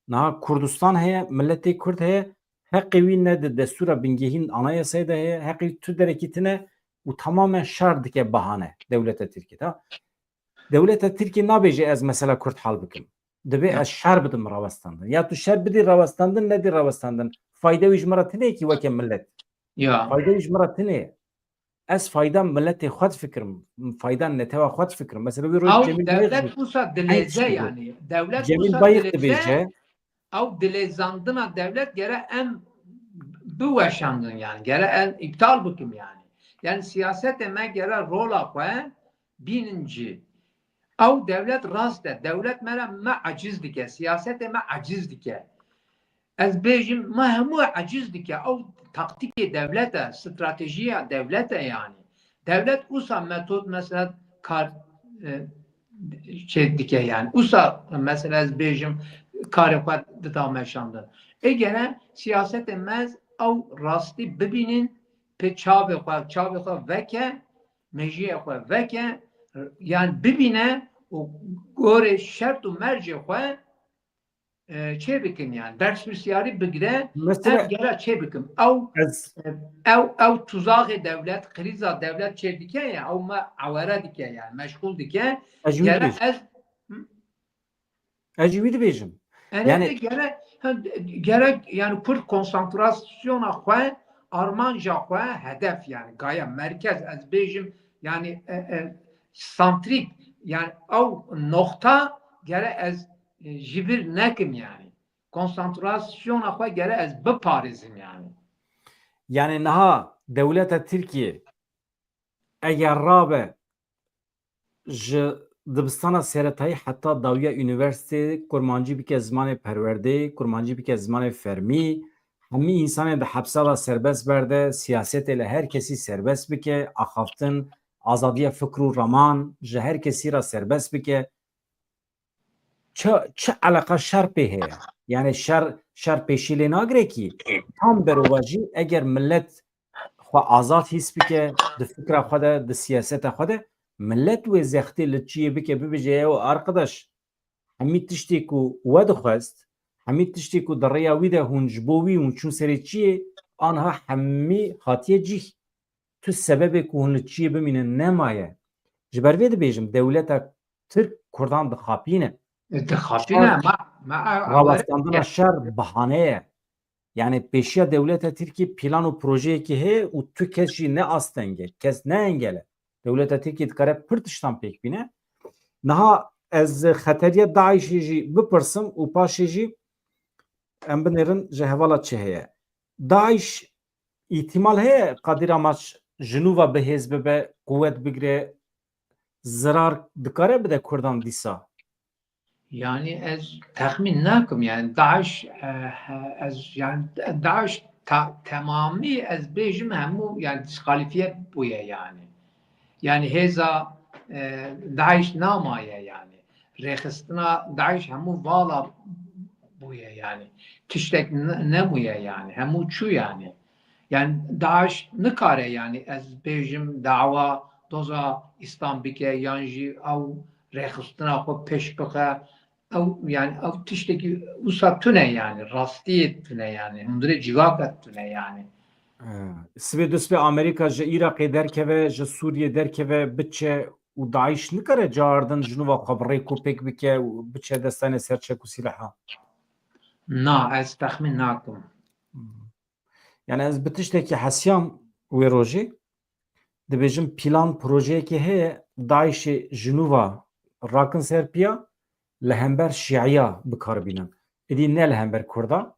Niha Kurdistan heye, miletê Kurd heye, heqê wî ne di destûra bingehîn anayasayê de heye, heqê wî tu derekî tine û tamamen şer dike bahane dewleta Tirkiyê de. Dewleta Tirkiyê nabêje ez mesela Kurd hal bikim. Dibê Ya. ez şer bidim rawestandin. Ya tu şer bidî rawestandin, nedî rawestandin. Fayde wî ji min re tine ki weke millet. Ya. Fayde wî ji min re tine. Ez fayda miletê xwe difikirim. Fayda netewa xwe difikirim. Mesela wî roj Ew Cemîl Bayik dewlet wisa dilêze yani. Dewlet Cemîl wisa Bayik dilêze. dibêje. Ew dilêzandina dewlet gere em biweşandin yani. Gere em îptal bikim yani. Yani siyasetê me gere rola xwe bînin cî. Ew dewlet rast e. Dewlet me re me eciz dike. Siyasetê me eciz dike. Ez bêjim, me hemû eciz dike. Ew taktîkê dewlet e, stratejiya dewlet e yani. Dewlet usa metod mesela kar, e, şey dike yani. Usa mesela ez bêjim karê xwe dida meşandin. Ê gere siyasetê me ew rastî bibînin, pê çavê xwe, çavê xwe veke, mejiyê xwe veke, yani bibîne û gorê şert û mercê xwe, e, çê bikin yani. Ders pirsiyarî bigire, Mesela ev gera çê bikin. Ew, ez e, ew, ew tuzaxê dewlet, krîza dewlet çê dike ya, ew me ewere dike yani, meşgul dike. Ez jî wî Gere dibêjim. ez, hı? Ez jî wî dibêjim. Ene Yani de gere, ha, gere yani Kurd konsantrasyona xwe, armanca xwe, hedef yani, gaye merkez, ez bêjim yani, e, e, santrik yani ew noxta gere ez, e, ji vir nekim yani. Konsantrasyona xwe gere ez biparêzim yani. Yani niha dewleta Tirkiye eger rabe ji dibistana seretayî heta dawiya unîversîteyê kurmancî bike zimanê perwerdeyê, kurmancî bike zimanê fermî, hemî însanê di hepsa de serbest berde, siyasetê li her kesî serbest bike, axaftin, azadiya fikr û raman ji her kesî re serbest bike. Çi, çi eleqa şer pê heye? Yani şer, şer pêşî lê nagire kî. Tam berovajî eger millet xwe azad hîs bike, di fikra xwe de, di siyaseta xwe de, millet wê zextê li çiyê bike, bibêje, "Ew arkadaş, hemî tiştê ku we dixwest, hemî tiştê ku di rêya wî de hûn ji bo wî hûn çûn serê çiyê, anha hemî hatiye cîh. Tu sebebê ku hûn li çiyê bimînin nemaye." Ji ber vê dibêjim, dewleta Tirk Kurdan dixapîne. E, dixapîne, Şer, ma, ma, rawestandina şer bahane ye. Yani pêşiya dewleta Tirkî plan û projeyekî heye û tu kes jî ne asteng e, kes ne engel e. Dewleta Tirkî dikare pir tiştan pêk bîne. Niha ez xeteriya DAIŞê jî bipirsim û paşê jî em binêrin ji hevala çi heye. DAIŞ îhtimal heye Kadir Amaç ji nû ve bihêz bibe, quwet bigire, zirar dikare bide Kurdan dîsa? Yani ez texmîn nakim yani DAIŞ, e, e, ez yani DAIŞ ta-, temamî ez bêjim hemû yani diskalîfiye bûye yani. Yani hêza, e, DAIŞ namaye yani. Rêxistina DAIŞ hemû vala bûye yani. Tiştek ne-, nebûye yani. Hemû çû yani. Yani DAIŞ nikare yani ez bêjim dawa doza Îslam bike yan jî ew rêxistina xwe pêş bixe. Ew yani ew tiştekî wisa tune yani. Rastiyê tune yani. Hundirê civaka tune yani. Sibê du sibê Amerîka ji Iraqê derkeve, ji Sûriyê derkeve, biçe û DAIŞ nikare caardin ji nû ve xwe bi rêk û pêk bike û biçe destanê ser çek û sîleha? Na, ez texmîn nakim. Yani ez bi tiştekî hesiyam wê rojê, dibêjim plan projeyekê heye, DAIŞê ji nû ve rakin ser piya, li hember şiiya bi kar bînin. Êdî ne li hember kurda.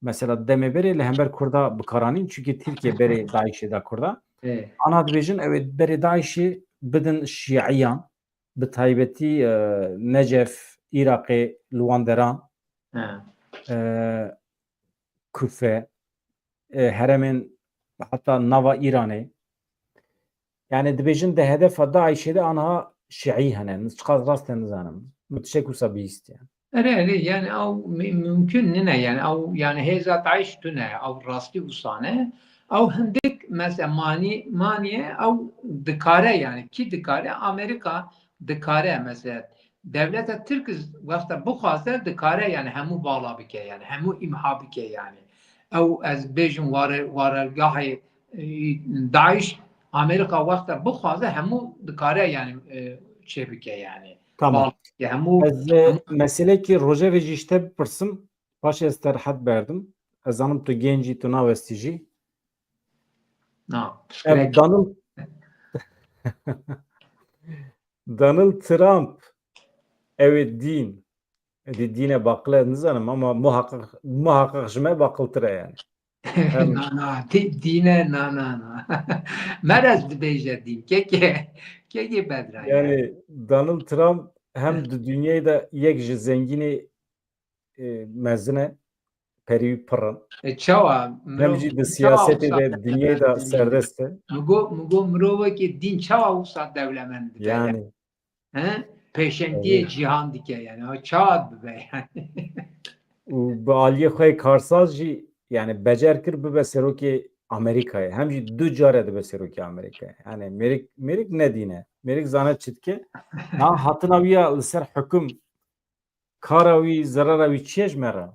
Mesela demê berê li hember kurda bi kar anîn, çunke Tirkiye berê DAIŞê da kurda. Ê, Ana dibêjin ew ê berê DAIŞê bidin şiiyan, bi taybetî, e, Necef, Iraqê, li wan deran, he. e, Kufe, e, heremên heta nava Îranê. Yani dibêjin di hedefa DAIŞê de anha şiî hene. Çiqas rast e nizanim. Min tiştek wisa bihîstiye. Erê, erê, yani ew mü-, mümkün nine, yani ew, yani hêza DAIŞ tune, ew rastî wisa ne. Ew hindik mesela manî, maniye ew dikare, yani kî dikare? Amerîka dikare mesela. Dewleta Tirk wexta bixwaze dikare, yani hemû bala bike, yani hemû îmha bike yani. Ew ez bêjim ware-, warergahê, e, DAIŞ, Amerîka wexta bixwaze hemû dikare yani, e, çê bike yani. Tamam. Bala bike, hemû, Ez, e, meselekî rojevê jî ji te bipirsim, paşê ez te rehet berdim. Ez zanim tu genc î, tu nawestî jî. Na, Ev Donald, Donald Trump, ew ê dîn. Êdî dîne baqil e nizanim ama muhaqqaq, muhaqqaq ji me baqiltir e yani. Hem Na, na, dî-, dîne, na, na, na. Merez dibêje dîn. Keke, keke bedra. Yani Donald Trump hem di dünyayê de yek ji zengînê, e, mezin e, perî wî pir in. E, çawa? Hem jî di siyasetê de, dinyayê de serdest e. Migo, migo mirovekî dîn çawa wisa dewlemend dibe? Yani. He? Pêşengiyê cîhan dike yani. Ha, çawa bibe yani. Û bi aliyê xwe yê karsaz jî yani becer kir bibe serokê Amerîkayê. Hem jî du care dibe serokê Amerîkayê. Yani mêrik, mêrik ne dîne. Mêrik zane çi dike. Na hatina wî ya li ser hukum, kara wî, zerera wî çi ye ji me re?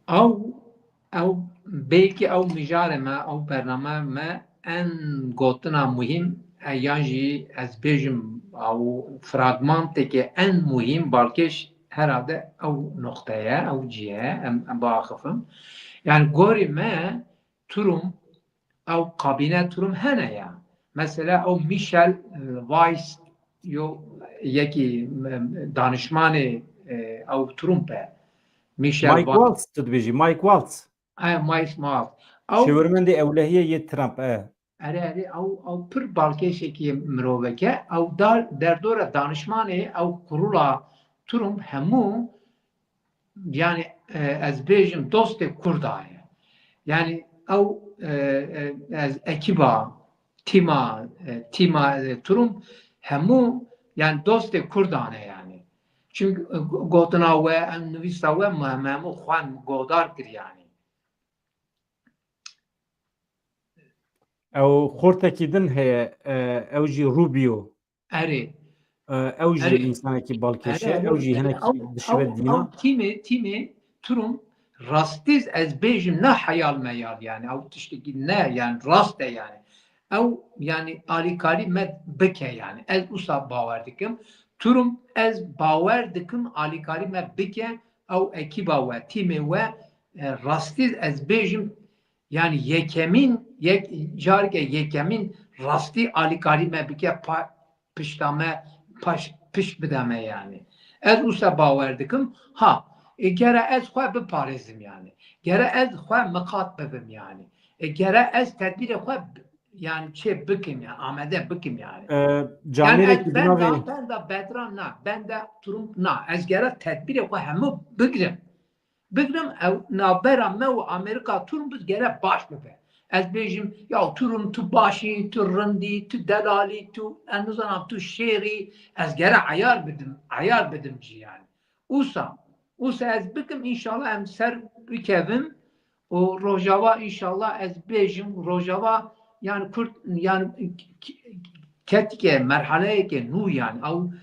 Ew, ew belkî ew mijarê me, ew bername me en gotina muhîm, e, yan jî ez bêjim ew fragmanteke en muhîm balkêş herhalde ew noqte ye, ew cî ye, em, em biaxifim. Yani gorî me Trump, ew kabîne Trump hene ya. Mesela ew Michel, e, Weiss yo yekî, e, danişmanê, e, ew Trump e. Michel Mike Weiss. Waltz, tu dibêjî, Mike Waltz. E, Mike Waltz. Ew Şêwirmendê ewlehiyê yê Trump e. Erê, erê, ew, ew pir balkêşekî mirovek e. Ew dar, derdora danişmanê ew kurula Trump hemû, yani, e, ez bêjim dostê Kurda ye. Yani ew, e, e, ez ekiba, tîma, e, tîma, e, Trump hemû yani dostê Kurdan e yani. Çünkü, e, gotina we, em nivîsa we me, me hemû xwe godar kir yani. Ew xortekî din heye, e, ew jî Rubio. Erê. E, ew jî Erê. Însanekî balkêş e, Erê, ew jî erê, hinekî ew, dişive ew, dîna. ew tîmê, tîmê Trump rastiz ez bêjim ne heyal meyal yani, ew tiştekî ne yani rast e yani. Ew yani alîkarî me bike yani. Ez usa bawer dikim. Trump ez bawer dikim alîkarî me bike, ew ekîba we, tîmê we, e, rastiz ez bêjim yani yekemîn, yek, careke yekemîn rastî alîkarî me bike pa-, pişta me paş, pişt bide me yani. Ez usa bawer dikim. Ha, e, gere ez xwe biparêzim yani. Gere ez xwe miqat bibim yani. E, gere ez tedbîrê xwe b-, yani çê bikim yani, amade bikim yani. E, Yani camêrekî ez benda, binavê benda Bedran na, benda Trump na. Ez gere tedbîrê xwe hemû bigrim. Bigrim ew navbera me û Amerîka Trump biz gere baş bibe. Ez bêjim, ya Trump tu başî, tu rindî, tu delalî, tu, ez nizanim, tu şêrî, ez gere eyar bidim, eyar bidim cî yani. Usa, usa ez bikim, înşallah em ser bikevim û Rojava înşallah ez bêjim, Rojava yani Kurd yani k-, k-, ketike merhaleyeke nû yani, ew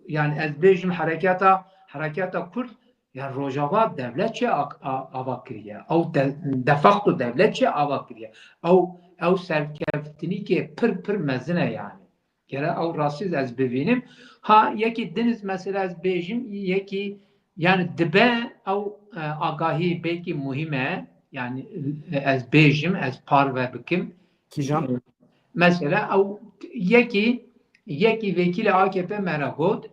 yani ez bêjim hereketa, hereketa Kurd Ya Rojava dewlet çi a-, a-, ava kiriye? Ew de, de facto dewlet çi ava kiriye? Ew, ew serkeftinîkê pir, pir mezin e yani. Gere ew rastî ez bivînim. Ha, yekî din iz mesela ez bêjim, yekî yani dibe ew, e, agahî belkî muhîm e. Yani, e, ez bêjim, ez parve bikim. Kîjan? E, mesela ew yekî, yekî vekîlê A K P me re got,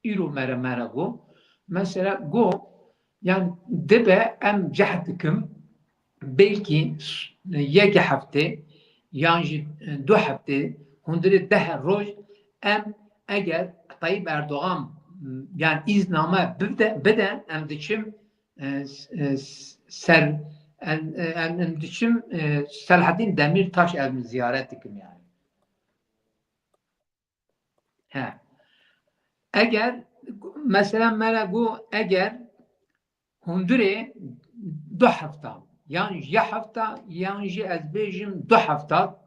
îro me re, me re got. Mesela got, yani dibe em cehd dikim, belkî s-, yekê heftê yan jî du heftê, hundirê deh roj em eger Tayyip Erdogan, yani îzna me bide, bide, em diçim, e, s-, e, s-, ser, em, e, em, em diçim, e, Selahattin Demirtaş em ziyaret dikim yani. He. Eger, mesela me re got, eger hundirê du hefta, yan ya hefta, yan jî ez bêjim du hefta,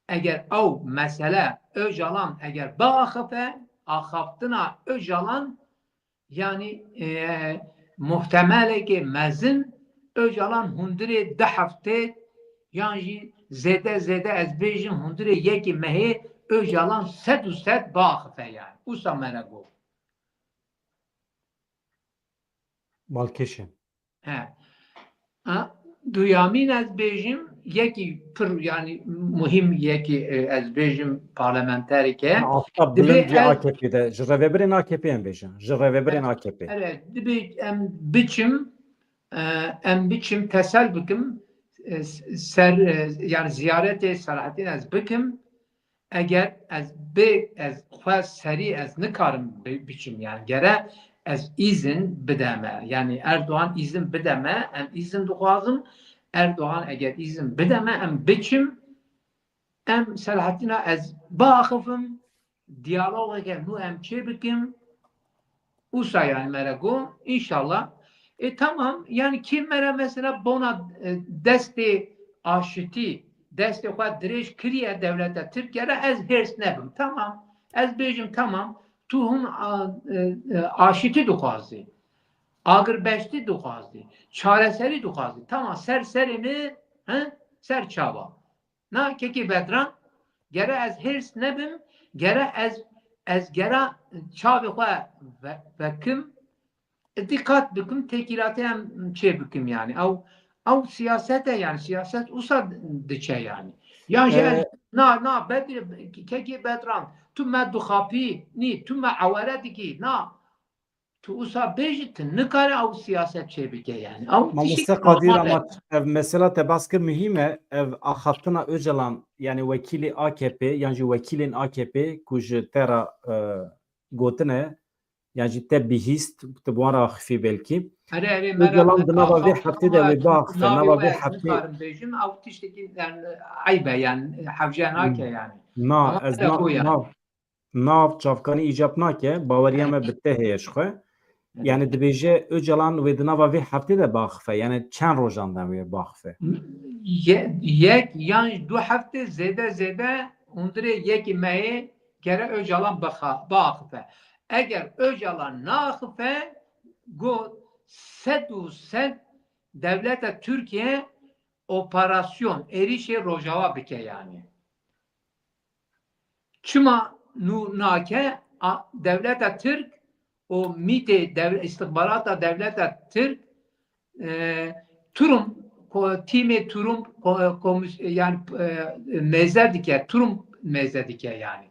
eger ew mesele Ocalan eger biaxife, axaftina Ocalan, yani, e, muhtemeleke mezin Ocalan hundirê du heftê, yan jî zêde zêde ez bêjim hundirê yekê mehê Ocalan sed û sed biaxife yani. Usa me re got. Balkêş e. He. Ha, duyamîn ez bêjim, yekî pir, yani muhîm yekî, e, ez bêjim parlamentereke. Afta bilind ya A K P de, ji rêvebirên A K P em bêjin. Ji rêvebirên A K P. Evet, dibê em biçim, e, em biçim tesel bikim, e, s-, ser, e, yani ziyaretê Selahattin ez bikim. Eger ez bê, ez xwe serî ez nikarim bi-, biçim, yani gere ez îzin bide me. Yani Erdogan îzin bide me, em îzin dixwazim. Erdogan eger îzin bide me, em biçim, em Selahattîna ez biaxifim, diyalogeke nû em çê bikim. Usa yani me re got, înşallah. E, tamam, yani kê me re mesela bona, e, destê aşitî, destê xwe dirêj kiriye dewleta Tirkiye re, ez hêrs nebim. Tamam, ez bêjim tamam, tu hûn a-, e, e, aşitî dixwazî. Agirbeştî dixwazî. Çareserî dixwazî. Tamam, ser serê me, he? Ser çava. Na, kekê Bedran, gere ez hêrs nebim, gere ez, ez gera çavê xwe ve-, vekim, dîqat bikim, têkîlatê em çê bikim yani. Ew, ew siyaset e yani, siyaset usa diçe yani. Yan jî ez, Ee, na, na, Bedr-, kekê Bedran, tu me dixapî, nî, tu me eware dikî, na. Tu usa bêjî, tu nikare ew siyaset çêbike yani. Ew tiştek Mamoste Qadir, normal e. Ama ev mesela te bas kir muhîm e. Ev axaftina Ocalan, yani wekîlê A K P, yan jî wekîlên A K P ku ji te re, e, gotine, yan jî te bihîst, tu bi wan re axifî belkî. Erê, erê, me re Ocalan di nava vê heftê de wê biaxife, nava vê heftê. Nikarim bêjim, ew tiştekî yani eyb e yani, hewce nake yani. Na, ez na, na, nav çavkanî îcab nake, baweriya me bi te heye ji xwe. Yani dibêje Ocalan wê di nava vê heftê de biaxife, yani çend rojan de wê biaxife? Ye-, yek yan du hefte zêde zêde hundirê yekê mehê gere Ocalan bixa-, biaxife. Eger Ocalan naxife, got sed û sed dewleta Tirkiye operasyon êrîşê Rojava bike yani. Çima nû nake? A, dewleta Tirk û mîtê dev-, îstixbarata dewleta Tirk, e, Trump, ko-, tîmê Trump, ko-, komis-, yani, e, mêze dike, Trump mêze dike yani.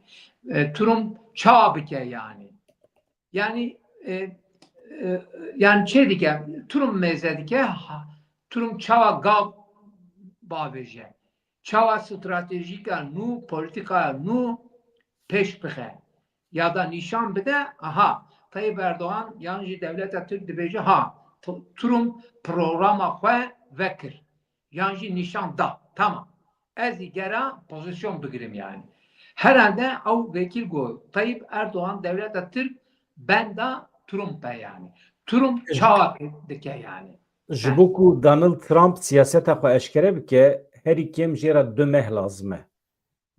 E, Trump ça bike yani. Yani, e, e, yani çê dike, Trump mêze dike, ha, Trump çawa gav bavêje. Çawa stratejîka nû, polîtîkaya nû pêş bixe. Ya da nîşan bide, aha, Tayyip Erdogan yan jî dewleta Tirk dibêje, ha, t-, Trump programa xwe vekir. Yan jî nîşan da. Tamam. Ez jî gera pozîsyon bigirim yani. Herhalde ew vekîl got, Tayyip Erdogan dewleta Tirk benda Trump e yani. Trump çawa dike yani. Ji bo ku Donald Trump siyaseta xwe eşkere bike, herî kêm jê re du meh lazim e.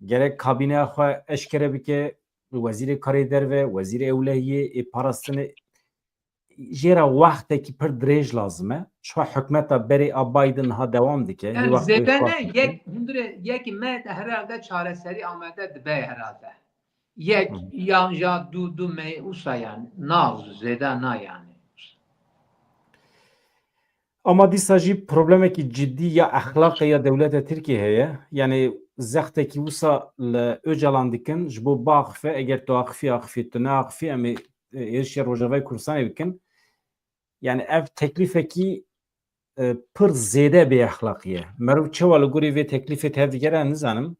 Gerek kabîneya xwe eşkere bike, wezîrê karê derve, wezîrê ewlehiyê, ê parastinê, jê re wextekî pir dirêj lazim e. Çiqa hikûmeta berê a Biden niha dewam dike. Hê Yani wext zêde wê ne, xwest dike. Yek, hundirê, yekî me herhalde çareserî Amede dibe herhalde. Yek Hı. yan ja du, du me usa yani. Na zêde na yani. Ama dîsa jî problemekî cidî ya exlaqê ya dewleta Tirkiyê heye. Yani zextekî wisa li Ocalan dikin, ji bo biaxife, eger tu axifî, axifî, tu neaxifî, em ê, e, êrişê Rojavayê Kurdistanê bikin. Yani ev teklîfekî, e, pir zêde bêexlaqî ye. Meriv çawa li gorî vê teklîfê tev digere, nizanim.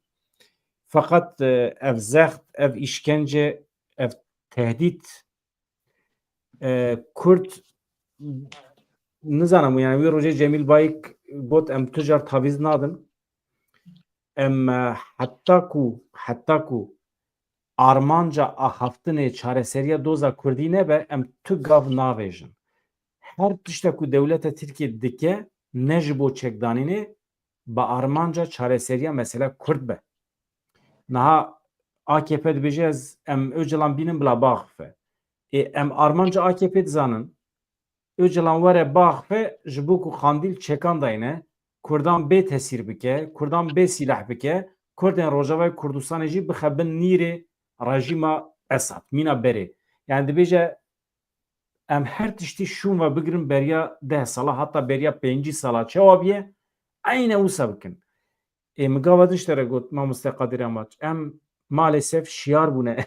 Feqet, e, ev zext, ev îşkence, ev tehdît, e, Kurd, nizanim, yani wî rojê Cemîl Bayik got, em tu car tavîz nadin. Em, e, heta ku, heta ku armanca axaftinê çareseriya doza Kurdî nebe, em tu gav navêjin. Her tiştek ku dewleta Tirkiyê dike, ne ji bo çekdanînê, bi armanca çareseriya mesela Kurd be. Niha A K P dibêje, ez, em Ocalan bînin bila biaxife. Ê, em armanca A K P dizanin. Ocalan were biaxife, ji bo ku Qandîl çekan dayne, Kurdan bê tesîr bike, Kurdan bê sîleh bike, Kurdên Rojavayê Kurdistanê jî bixe bin nîrê rejîma Esad, mîna berê. Yani dibêje, em her tiştî şûn ve bigirin beriya deh sala, heta beriya pêncî sala çawa biye, eyne wisa bikin. Ê, min gava din ji te re got, mamoste Qadir Amaç, em maalesef şiyar bûne.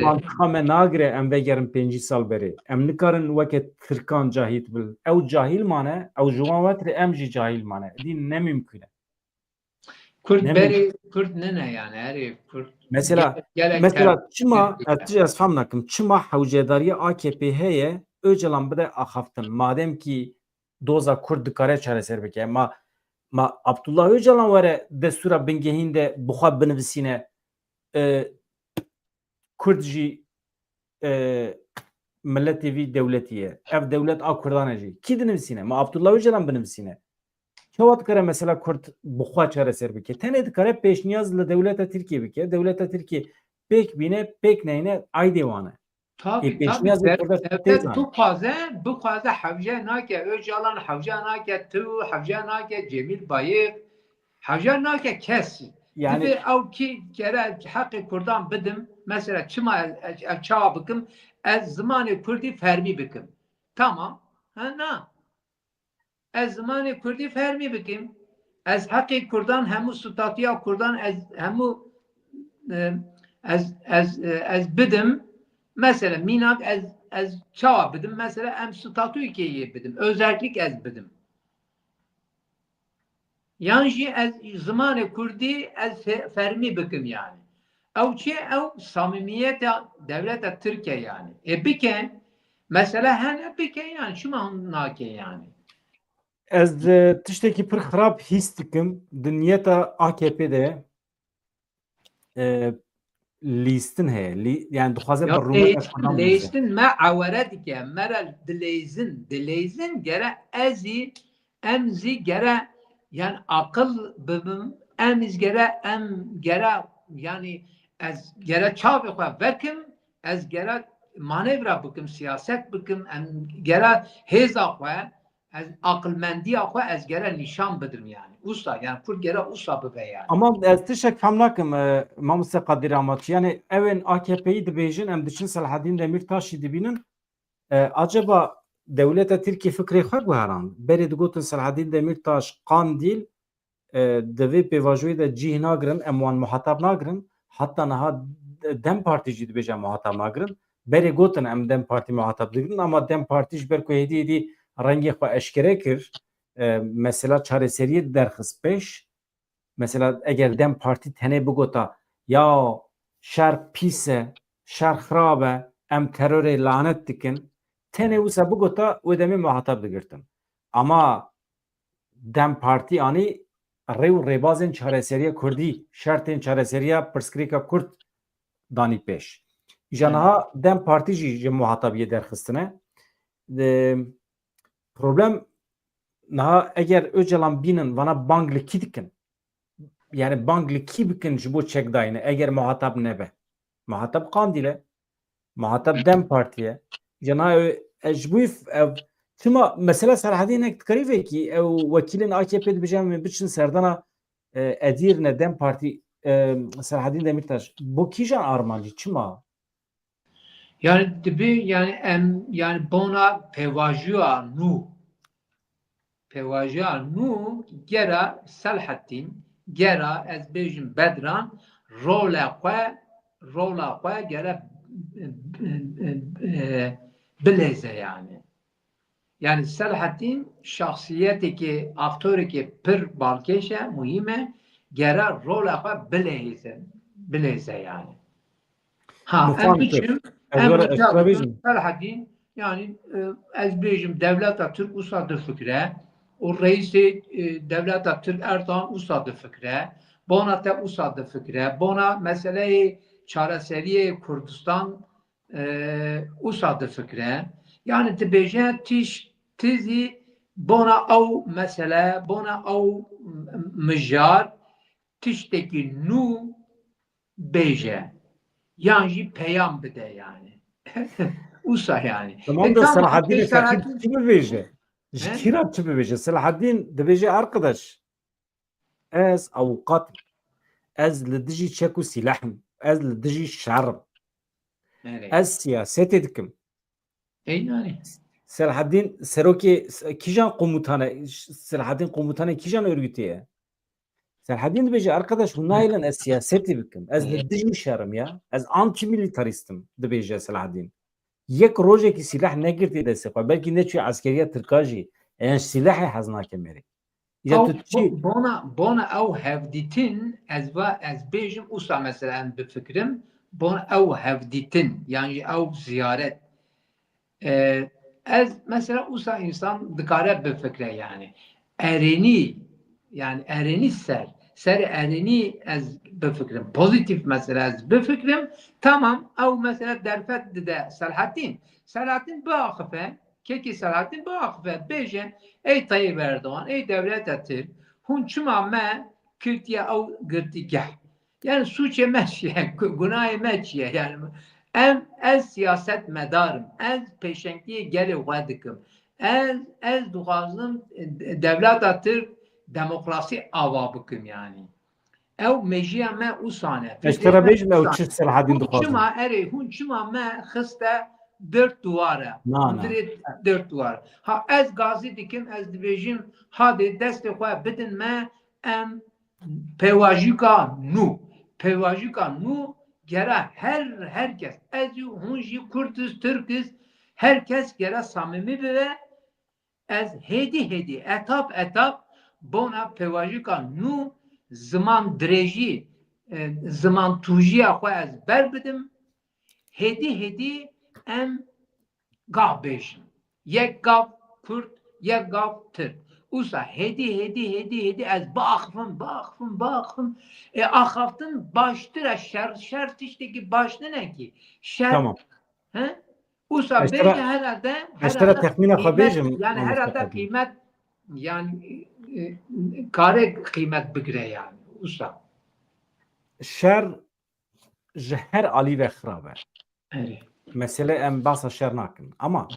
Mantiqa me nagire em vegerin pêncî sal berê. Em nikarin weke Tirkan cahîl bin. Ew cahîl mane, ew ji wan wetirê, em jî cahîl mane. Dî ne mimkun e. Kurd Ne berê Kurd nine yani, herê Kurd Mesela, gelek, gelek mesela ter- çima, ter- ez, ez fam nakim, çima hewcedariya A K P heye, Ocalan bide axaftin. Madem ki doza Kurd dikare çareser bike. Ma, ma Abdullah Ocalan were destûra bingehîn de bi xwe binivisîne, e, Kurd jî, e, miletê vî dewletî ye. Ev dewlet a Kurdan e jî. Kî dinivîsîne? Ma Abdullah Ocalan binivisîne. Çawa dikare mesela Kurd bi xwe çareser bike? Tenê dikare pêşniyaz li dewleta Tirkiyê bike. Dewleta Tirkiyê pêk bîne, pêk neyne, aydê wan e. Ê, Tabii, tabii. pêşniyazê Dev- Kurda Devlet têzan. bixwaze, bixwaze hewce nake Ocalan, hewce nake tu, hewce nake Cemîl Bayik, hewce nake kes. Yani- Divê ew kî gere heqê Kurdan bidim, mesela çima ez, ez, ez çawa bikim, ez zimanê Kurdî fermî bikim. Tamam. Ha, na. Ez zimanê Kurdî fermî bikim. Ez heqê Kurdan, hemû statûya Kurdan ez hemû, e, ez, ez, e, ez bidim. Mesela mînak ez, ez çawa bidim? Mesela em statûyekê yê bidim. Özellik ez bidim. Yan jî ez zimanê Kurdî ez fe- fermî bikim yani. Ew çi? Ew samimiyeta dewleta Tirk e yani. Ê bike, mesela hene bike yani, çima hûn nake yani? Ez, e, tiştekî pir xirab hîs dikim. Di niyeta A K P de, e, lîstin heye. Lî-, yani dixwaze Ya bi rûmeta lêstin, Kurdan bibêje. Lêstin me ewere dike, me re dilêzin, dilêzin gere ez î, em zî gere, yani aqil bibim, em î gere, em gere, yani ez gere çavê xwe vekim, ez gere manevra bikim, siyaset bikim, em gere hêza xwe, ez aqilmendiya xwe ez gere nîşan bidim yani. Usa, yani Kurd gere usa bibe yani. Ama ez tiştek fem nakim, e, mamoste Qadir Amaç. Yani ewên A K P'yî dibêjin, em diçin Selahaddin Demirtaşî dibînin. E, acaba dewleta Tirkiyê fikrê xwe guherand? Berê digotin Selahaddin Demirtaş, Qandîl, e, di vê pêvajoyê de cih nagirin, em wan muhatab nagirin. Hatta niha DEM Partî jî dibêje muhatab nagirin. Berê gotin em DEM Partî muhatab digirin, ama DEM Partî ji ber ku hêdî hêdî rengê xwe eşkere kir, e, mesela çareseriyê derxist pêş. Mesela eger DEM Partî tenê bigota, ya şer pîs e, şer xirab e, em terorê lanet dikin, tenê wisa bigota, wê demê muhatab digirtin. Ama DEM Partî anî rê û rêbazên çareseriya Kurdî, şertên çareseriya pirsgirêka Kurd danî pêş. Îja niha DEM Partî jî ji muhatabiyê derxistine. De, problem niha eger Ocalan bînin, vana bang li kî dikin? Yani bang li kî bikin ji bo çekdayîne eger muhatab nebe? Muhatab Qandîl e. Muhatab DEM Partî ye. Ya na ew, e, ji bo ev, çima mesela Serhedîn nek dikarî vekî, ew wekîlên A K P dibêje em biçin serdana, e, Edîr ne DEM Partî, e, Serhedîn Demîrtaş. Bo kîjan armancî, çima? Yani dibi yani em yani bona pêvajoya nû. Pêvajoya nû gera Selhedîn, gera ez bêjim Bedran, rola xwe, rola xwe gere, e, e, e, bilêze yani. Yani Selhedîn şahsiyetekî, aktorekî pir balkêş e, muhîm e, gera rola xwe bilêze, bilêze yani. Ha, em biçim, em biçim Selhedîn, yani, e, ez bêjim, dewleta Tirk wisa difikire, û reîsê, e, dewleta Tirk Erdogan wisa difikire, bona te wisa difikire, bona meseleyê çareseriyê Kurdistan, e, wisa difikire. Yani dibêje tişt, tizî bona ew mesele, bona ew mijar, tiştekî nû bêje. Yan jî peyam bide yani. Usa yani. Tamam da Selhedînê Feqî çi bibêje? Ji kî re çi bibêje? Selhedîn dibêje, arkadaş, ez avukat im. Ez li dijî çek û sîleh im. Ez li dijî şer im. Ez siyasetê dikim. Ey yani. Selhedîn serokê kîjan komutane, Selhedîn komutanê kîjan örgütê ye? Selhedîn dibêje, arkadaş, hûn nahêlin ez siyasetê bikim. Ez li dijî şer im ya. Ez antimilitarîst im, dibêje Selhedîn. Yek rojekî sîleh negirtî destê xwe. Belkî neçûyê eskeriya Tirka jî. Yan ji sîlehê hez nake merê. Ya tu çi? Bona, bona ew hevdîtin, ez va, ez bêjim, usa mesela em bifikirim, bona ew hevdîtin, yan jî ew ziyaret. E, ez mesela usa insan dikare bifikre yani. Erênî, yani erênî ser, ser erênî ez bifikrim. Pozitif mesela ez bifikrim. Tamam, ew mesela derfet dide Selhedîn. Selhedîn biaxife, kekî Selhedîn biaxife, bêje, ey Tayyip Erdogan, ey dewleta Tirk, hûn çima me kirtiye ew girtîgeh? Yani sûçê me çi ye? Gu-, gunahê me çi ye? Yani em, ez siyasetmedar im. Ez pêşengtiyê gelê xwe dikim. Ez, ez dixwazim, e, dewleta Tirk demokrasî ava bikim yani. Ew mejiya me usan e. Ez te re bêjim ew çi Selhedîn dixwazim. Hûn çima, erê, hûn çima me xiste dört duwar e? Na, na. Dirê dört duwar. Ha, ez gazî dikim, ez dibêjim, hadê destê xwe bidin me, em pêvajoyeka nû. Pêvajoyeka nû gera her, her kes. Ez û hûn jî Kurd iz, Tirk iz, her kes gera samîmî bibe. Ez hêdî hêdî, etap etap bona pêvajoyeka nû, ziman dirêjî, e, ziman tûjiya xwe ez ber bidim. Hêdî hêdî em gav bêjin. Yek gav Kurd, yek gav Tirk. Usa hêdî, hêdî, hêdî, hêdî ez biaxifim, biaxifim, biaxifim. E, axaftin baştir e, şer, şer tiştekî baş nine kî. Şer, tamam. He? Usa bêje herhalde, ez te re texmîna xwe bêjim, yani herhalde qîmet, yani, e, e, kare qîmet bigire yani. Usa. Şer ji her alî ve xirab e. Erê. Mesele em basa şer nakin. Ama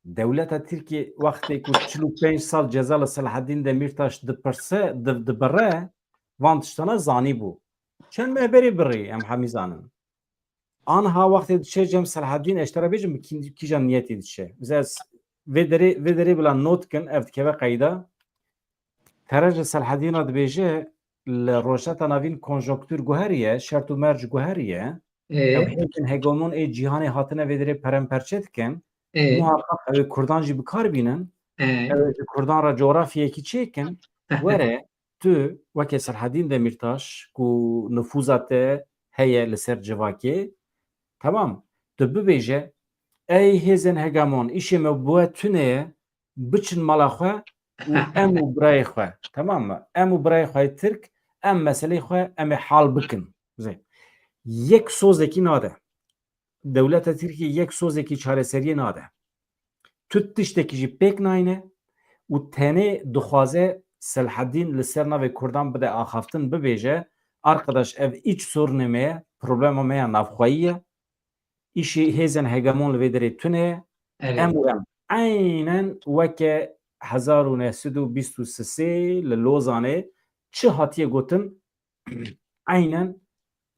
dewleta Tirkiyê wextê ku çil û pênc sal ceza li Selhedîn Demîrtaş dipirse, di-, dibire, van tiştana zanîbû. Çend meh berê birî, em hemî zanin. Anha wextê diçe cem Selhedîn, ez te re bêjim, bi kî-, kîjan niyetê diçe. Mesela ez vê derê, vê derê bila not kin, ev dikeve qeyda. Tere ji Selhedîna dibêje, li Rojheta Navîn konjonktûr guheriye, şert û merc guheriye. Ê. Ew hêzên hegemon ê cîhanê hatine vê derê peremperçe dikin. Ê. Muhaqqaq ew ê Kurdan jî bi kar bînin. Ê. Ew ê ji Kurdan re cografyeyekî çêkin. Were, tu weke Selhedîn Demîrtaş ku nifûza te heye li ser civakê, temam, tu bibêje, ey hêzên hegemon, îşê me bi we tune ye, biçin mala xwe û em û birayê xwe, temam me? Em û birayê xwe yê Tirk, em meseleyê xwe em ê hal bikin. Zê. Yek sozekî nade. Dewleta Tirkiyê yek sozekî çareseriyê nade. Tu tiştekî jî pêk nayne û tenê dixwaze Selhedîn li ser navê Kurdan bide axaftin, bibêje, arkadaş, ev îç sorunê me ye, problema me ya navxweyî ye. Îşê hêzên hegemon li vê derê tune ye. Erê. Em û em. Eynen weke hezar û neh sed û bîst û sê li Lozanê çi hatiye gotin, eynen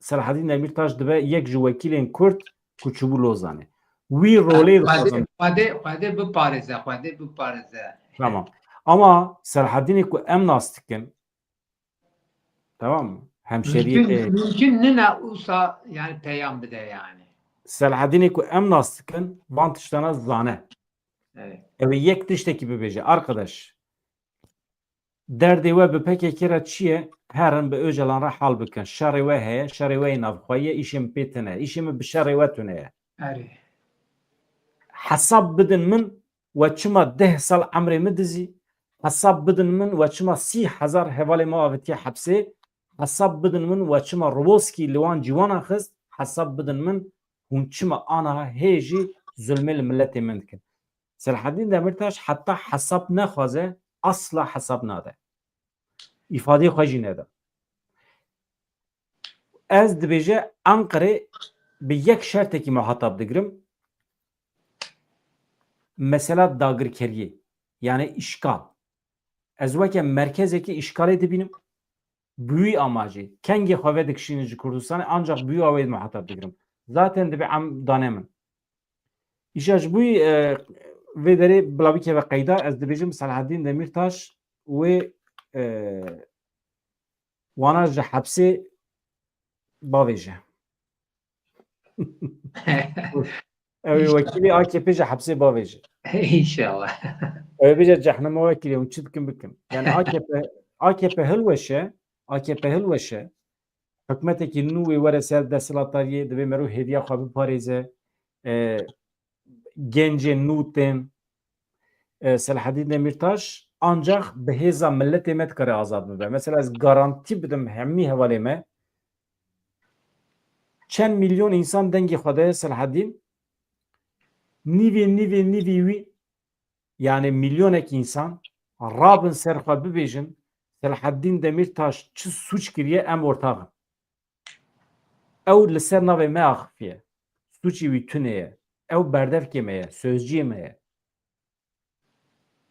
Selahedîn Demîrtaş dibe yek ji wekîlên Kurd ku çûbû Lozanê. Wî rolê Xwedê, dixwazin. Xwedê, Xwedê biparêze, Xwedê biparêze. Tamam. Ama Selahedînê ku em nas dikin, tamam mı? Hemşeriyê Mümkün, te mümkün nine usa yani peyam bide yani. Selahedînê ku em nas dikin, van tiştana zane. Evet. Ew ê yek tiştekî bibêje, arkadaş. Derdê we bi P K K re çi ye? Herin bi Ocalan re hal bikin. Şerê we heye, şerê we yê navxweyî ye, îşê min pê tune ye. Îşê min bi şerê we tune ye. Erê. Hesab bidin min, we çima deh sal emrê min dizî? Hesab bidin min, we çima sî hezar hevalê me avêtiye hepsê? Hesab bidin min, we çima Roboskî li wan ciwanan xist? Hesab bidin min, hûn çima aniha hê jî zulmê li miletê min dikin? Selahedîn Demîrtaş heta hesab nexwaze, asla hesab nade. Îfadeyê xwe jî neda. Ez dibêje Anqerê bi yek şertekî muhatab digirim. Mesela dagirkeriyê, yani îşgal. Ez weke merkezekî îşgalê dibînim. Bi wî amacê. Kengê xwe vedikişînin ji Kurdistanê, ancak bi wî awê muhatab digirim. Zaten dibe em dane min. Îşa ji bo, e, vê derê bila bikeve qeyda, ez dibêjim Selahedîn Demîrtaş wê, e, wana ji hepsê bavêje. Ew ê wekîlê A K P ji hepsê bavêje. İnşallah. Ew ê bêje cehnema wekîlê, hûn çi dikin bikin. Yani A K P, A K P hilweşe, A K P hilweşe, hikûmetekî nû wê were ser desthilatdariyê, divê meriv hêviya xwe biparêze. E, gencên nû tên, e, Selahedîn Demîrtaş, ancak bi hêza miletê me dikare azad bibe. Mesela ez garantî bidim hemî hevalê me, çend milyon însan dengê xwe daye Selahedîn, nîvê, nîvê, nîvê wî, yani milyonek însan rabin ser xwe bibêjin, Selahedîn Demîrtaş çi sûc kiriye, em ortax in. Ew li ser navê me axifiye. Sûcê wî tune ye. Ew berdevkê me ye, sözciyê me ye.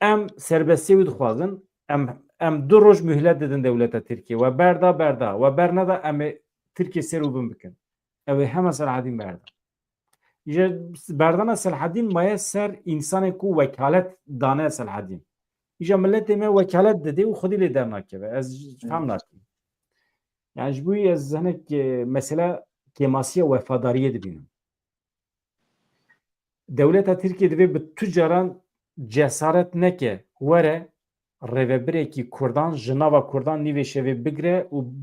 Em serbestiyê wî dixwazin. Em, em du roj muhlet didin dewleta Tirkiyê. We berda, berda. We berneda, em ê Tirkiyê ser û bin bikin. Ew ê hema Selahedîn berda. Ji berdana Selahedîn maye ser însanê ku wekalet dane Selahedîn. Îja miletê me wekalet didê û xwedî lê dernakeve. Ez fem nakim. Yani ji bo ez hinek, e, mesela kêmasiya wefadariyê dibînim. Dewleta Tirkiyê divê bi tu caran cesaret neke were rêvebirekî Kurdan ji nava Kurdan nîvê şevê bigire û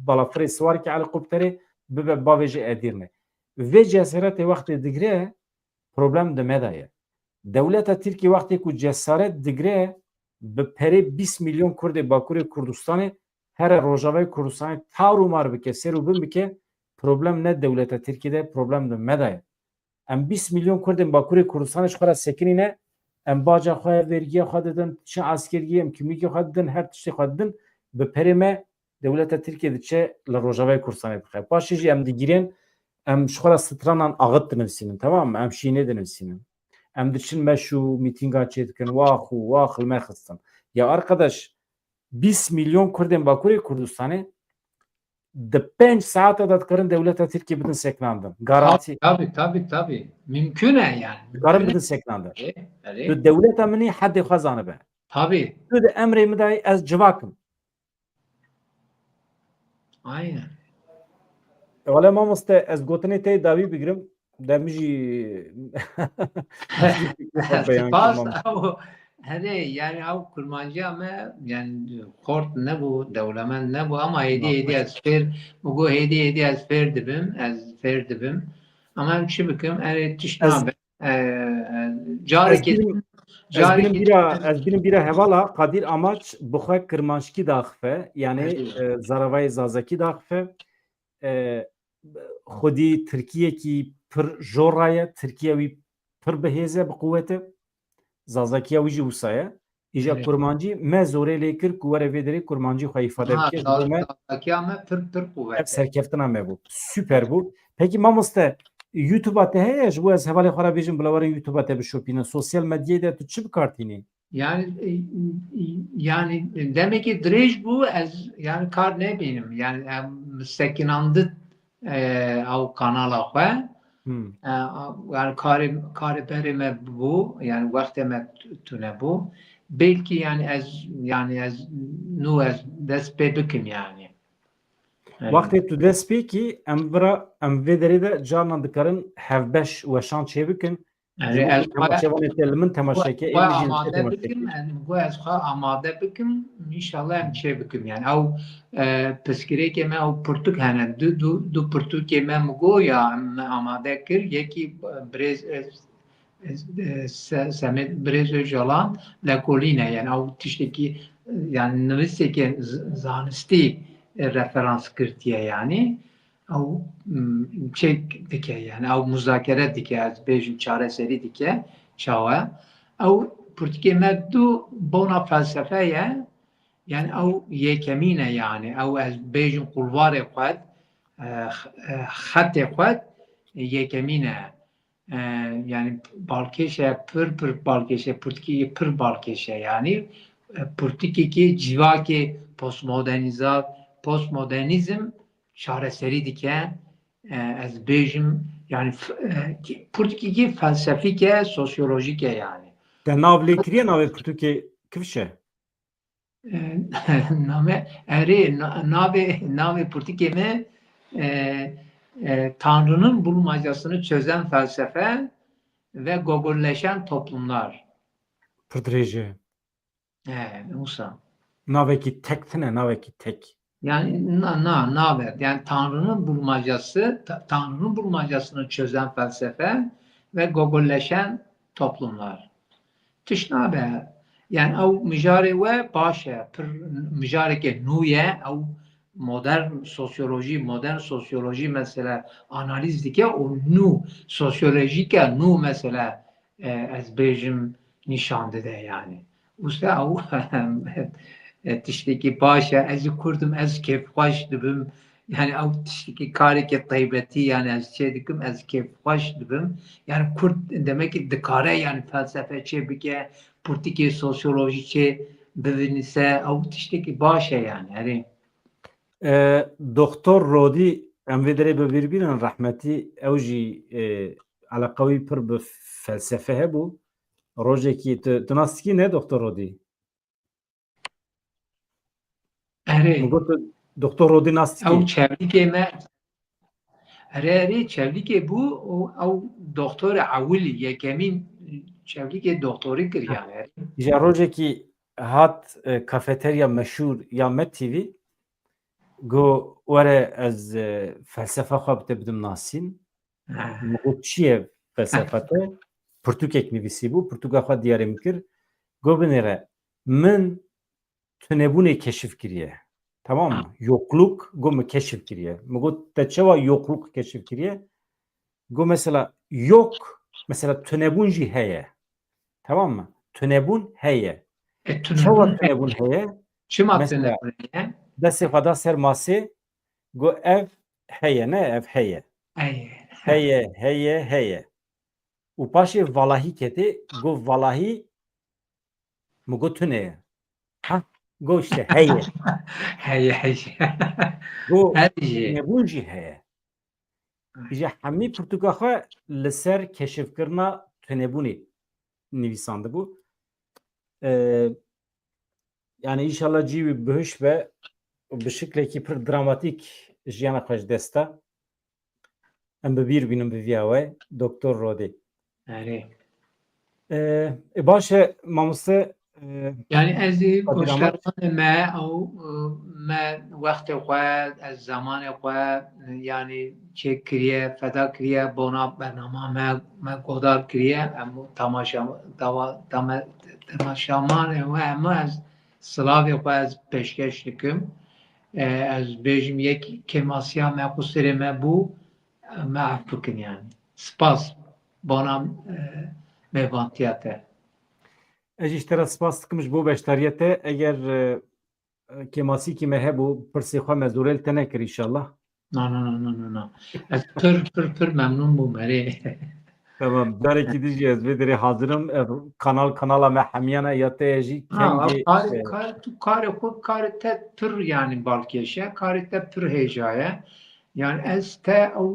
balafirê siwareke helikopterê bibe bavêje Edirne. Vê cesaretê wextê digire, problem di me de ye. Dewleta Tirkiyê wextê ku cesaret digire, bi perê bîst milyon Kurdê Bakurê Kurdistanê here Rojavayê Kurdistanê tar û mar bike, ser û bin bike, problem ne dewleta Tirkiyê de, problem di me de ye. Em bîst milyon Kurdên Bakurê Kurdistanê ji xwe re sekinîne, em baca xwe, vergiya xwe didin, çi eskeriyê, em kimlîkê xwe didin, her tiştê xwe didin, bi perê me dewleta Tirkiyê diçe li Rojavayê Kurdistanê dixe. Paşê jî em digîrên, em ji xwe re stranan axit dinivîsînin, temam mı? Em şînê dinivîsînin. Em diçin meş û mîtînga çêdikin, wax û wax li me xistin. Ya arkadaş, bîst milyon Kurdên Bakurê Kurdistanê di pênc saeta de dikarin dewleta Tirkiyê bidin sekinandin. Garantî. Tabii, tabii, tabii, tabii. Mümkün e yani. Dikarin bidin sekinandin. Erê, erê. Tu dewleta min î, hedê xwe zanibe. Tabii. Tu di emrê min de yî, ez civak im. Aynen. E, wele mamoste, ez gotinê te dawî bigirim. De min jî Spas, ew, herê, yani ew kurmanciya me, yani xort nebû, dewlemend nebû, ama hêdî hêdî ez fêr, min got hêdî hêdî ez fêr dibim, ez fêr dibim. Ama em çi bikim, erê tişt nabe. E, e, carekê, ez bînim, ez bînim bîra, ez bînim bîra hevala Qadir Amaç bi xwe kirmanckî daxife, yani, e, zaravayê zazakî daxife. E, xwedî tirkiyekî pir jora ye, tirkiya wî pir bi hêz e, bi quwet e. Zazakiya wî jî wisa ye. Îja kurmancî me zorê lê kir ku were vê derê kurmancî xwe îfade bike. Zazakiya me pir, pir quwet e. Ev serkeftina me bû. Süper bû. Peki mamoste, YouTube-a te heye, ji bo ez hevalê xwe re bêjim, bila werin YouTube-a te bişopînin. Sosyal medyayê de tu çi bi kar tînî? Yani e, yani demekî dirêj bû, ez yani kar nebînim. Yani em sekinandit e, ew kanala xwe. Hmm. E, yani karê karê berê me bû, yani wextê me tune bû. Belkî yani ez yani ez nû ez dest pê bikim yani. Evet. Wextê tu dest pê kî, em vira, em vê derê de carnan dikarin hevbeş weşan çêbikin. Yani Ji bo ez ku temaşevanê te li min temaşe ke, xwe êdî jî li te amade temaşe bikim, ke. yani bu ez xwe amade bikim, inşallah em çê bikim. Yani ew e, piskirêkê me ew pirtûk hene, du, du, du pirtûkê me mi go ya em amade kir, yekî birêz e, e, se- Semêd birêz Ocalan lekolîne, yani ew tiştekî e, yani nivîseke z- zanistî e, referans girtiye yani. Ew m, çêk dike yani, ew muzakere dike, ez bêjim çareserî dike, çawa. Ew pirtûkê me du bona felsefe ye, yani ew yekemîn e yani, ew ez bêjim qulvarê xwe, e, x- e, xetê xwe yekemîn e. E, yani balkêş e, pir pir balkêş e, pirtûkê pir balkêş e yani. E, pirtûkekê civakê postmodernîza, postmodernîzm çareserî dike. E, ez bêjim yani f- e, ki- pirtûkekê felsefîk e, sosyolojîk e yani. Te nav lê kiriye navê pirtûkê kifş e? E, name erê na- navê navê pirtûkê me e, e, Tanrı'nın bulmacasını çözen felsefe ve gogolleşen toplumlar. Pir dirêj e. E, wisa. Navekî tek tine, navekî tek. Yani na, na, nabe. Yani Tanrı'nın bulmacası, ta- Tanrı'nın bulmacasını çözen felsefe ve gogolleşen toplumlar. Tişt nabe. Yani ew mijarê we baş e, pir mijareke nû ye, ew modern sosyolojî, modern sosyolojî mesela analiz dike û nû sosyolojîke nû mesela e, ez bêjim nîşan dide yani. Wisa ew e, tiştekî baş e, ez jî Kurd im, ez kêfxweş dibim. Yani ew tiştekî kareke taybetî yani ez çê dikim, ez kêfxweş dibim. Yani Kurd demek ki dikare yani felsefe çê bike, pirtûkê sosyolojî çê bivinîse, ew tiştekî baş e yani. Erê. E, Doktor Rodî, em vê derê bi bîr bînin, rehmetî, ew jî e, eleqa wî pir bi felsefe hebû. Rojekî tu, tu nas dikî ne Doktor Rodî? Erê. Min got tu Doktor Rodî nas dikî? Ew çevlîkê me. Erê, erê, çevlîkê bû û ew doktorê ewilî, yekemîn çevlîkê doktorî kir yani. Erê. Îja rojekî hat e, kafeterya meşhûr ya Med T V, got were ez e, felsefa xwe bi te bidim nasîn. Ha. Min got çi ye felsefa te? Pirtûkek nivîsî bû, pirtûka xwe diyarê min kir. Got binêre, min tunebûnê keşif kiriye. Tamam mı? Yokluk, got, min keşif kiriye. Min got te çawa yokluk keşif kiriye? Got mesela yok, mesela tunebûn jî heye. Tamam mı? Tunebûn heye. E, Çawa tunebûn tunebûn heye? Çima Mesela, tunebûn heye? Destê xwe da ser masê, got ev heye, ne ev heye. Ey. Heye, heye, heye. Û paşê valahî ketê, got valahî, min got tune ye. Ha, got işte heye. Heye, heye. Got Her jî. tunebûn jî heye. Îja hemî pirtûka xwe li ser keşifkirina tunebûnê nivîsandibû. Ee, yani inşallah cî wî bihiş be û bi şiklekî pir dramatîk jiyana xwe ji dest da. Em bi bîr bînin bi viya we, Doktor Rodî. Erê. Ee, e, baş e, mamoste, e, Yani ez ê Kadir Ahmet. Goştarvanê me ew e, me wextê xwe, ez zemanê xwe e, yani çêk kiriye, feda kiriye, bona bernama me, me godar kiriye, em tamaşa, dawa, tame, temaşamanê we hemû ez silavê xwe ez pêşkeş dikim. E, ez bêjim yek kêmasiya me, qusirê me bû, me ef bikin yani. Spas bona e, mêvantiya te. Ez jî ji te re spas dikim ji bo beşdariya te. Eger e, kêmasîkî me hebû, pirsê xwe me zorê li te nekir înşallah. Na, na, na, na, na, na. Ez pir, pir, pir memnûn bûm, erê. Tamam, carekî din jî ez vê derê hazir im. Ev kanal, kanala me hemiyan e ya te ye jî, Ha, kengî, karê, e, karê tu, karê xwe, karê te pir, yanî balkêş e, karê te pir hêja ye. Yanî ez te ew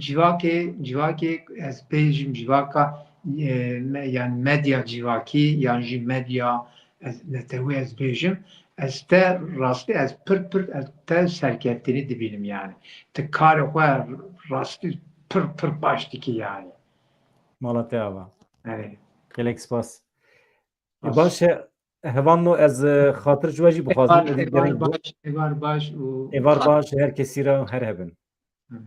civakê, civakê ez bêjim civaka, e, me-, yanî medya civakî yan jî medya ez, netewî ez bêjim, ez te rastî ez pir pir ez te serkeftinî dibînim yanî. Tu karê xwe rastî pir pir baş dikî yanî. Mala te ava. Erê. Gelek spas. E, Baş. Baş e, Hevalno, ez, e, xatir ji we jî bixwazim. Êvar, Ez ê êvar gerek baş, êvar baş û Êvar baş, her kesî re her hebin. Hı.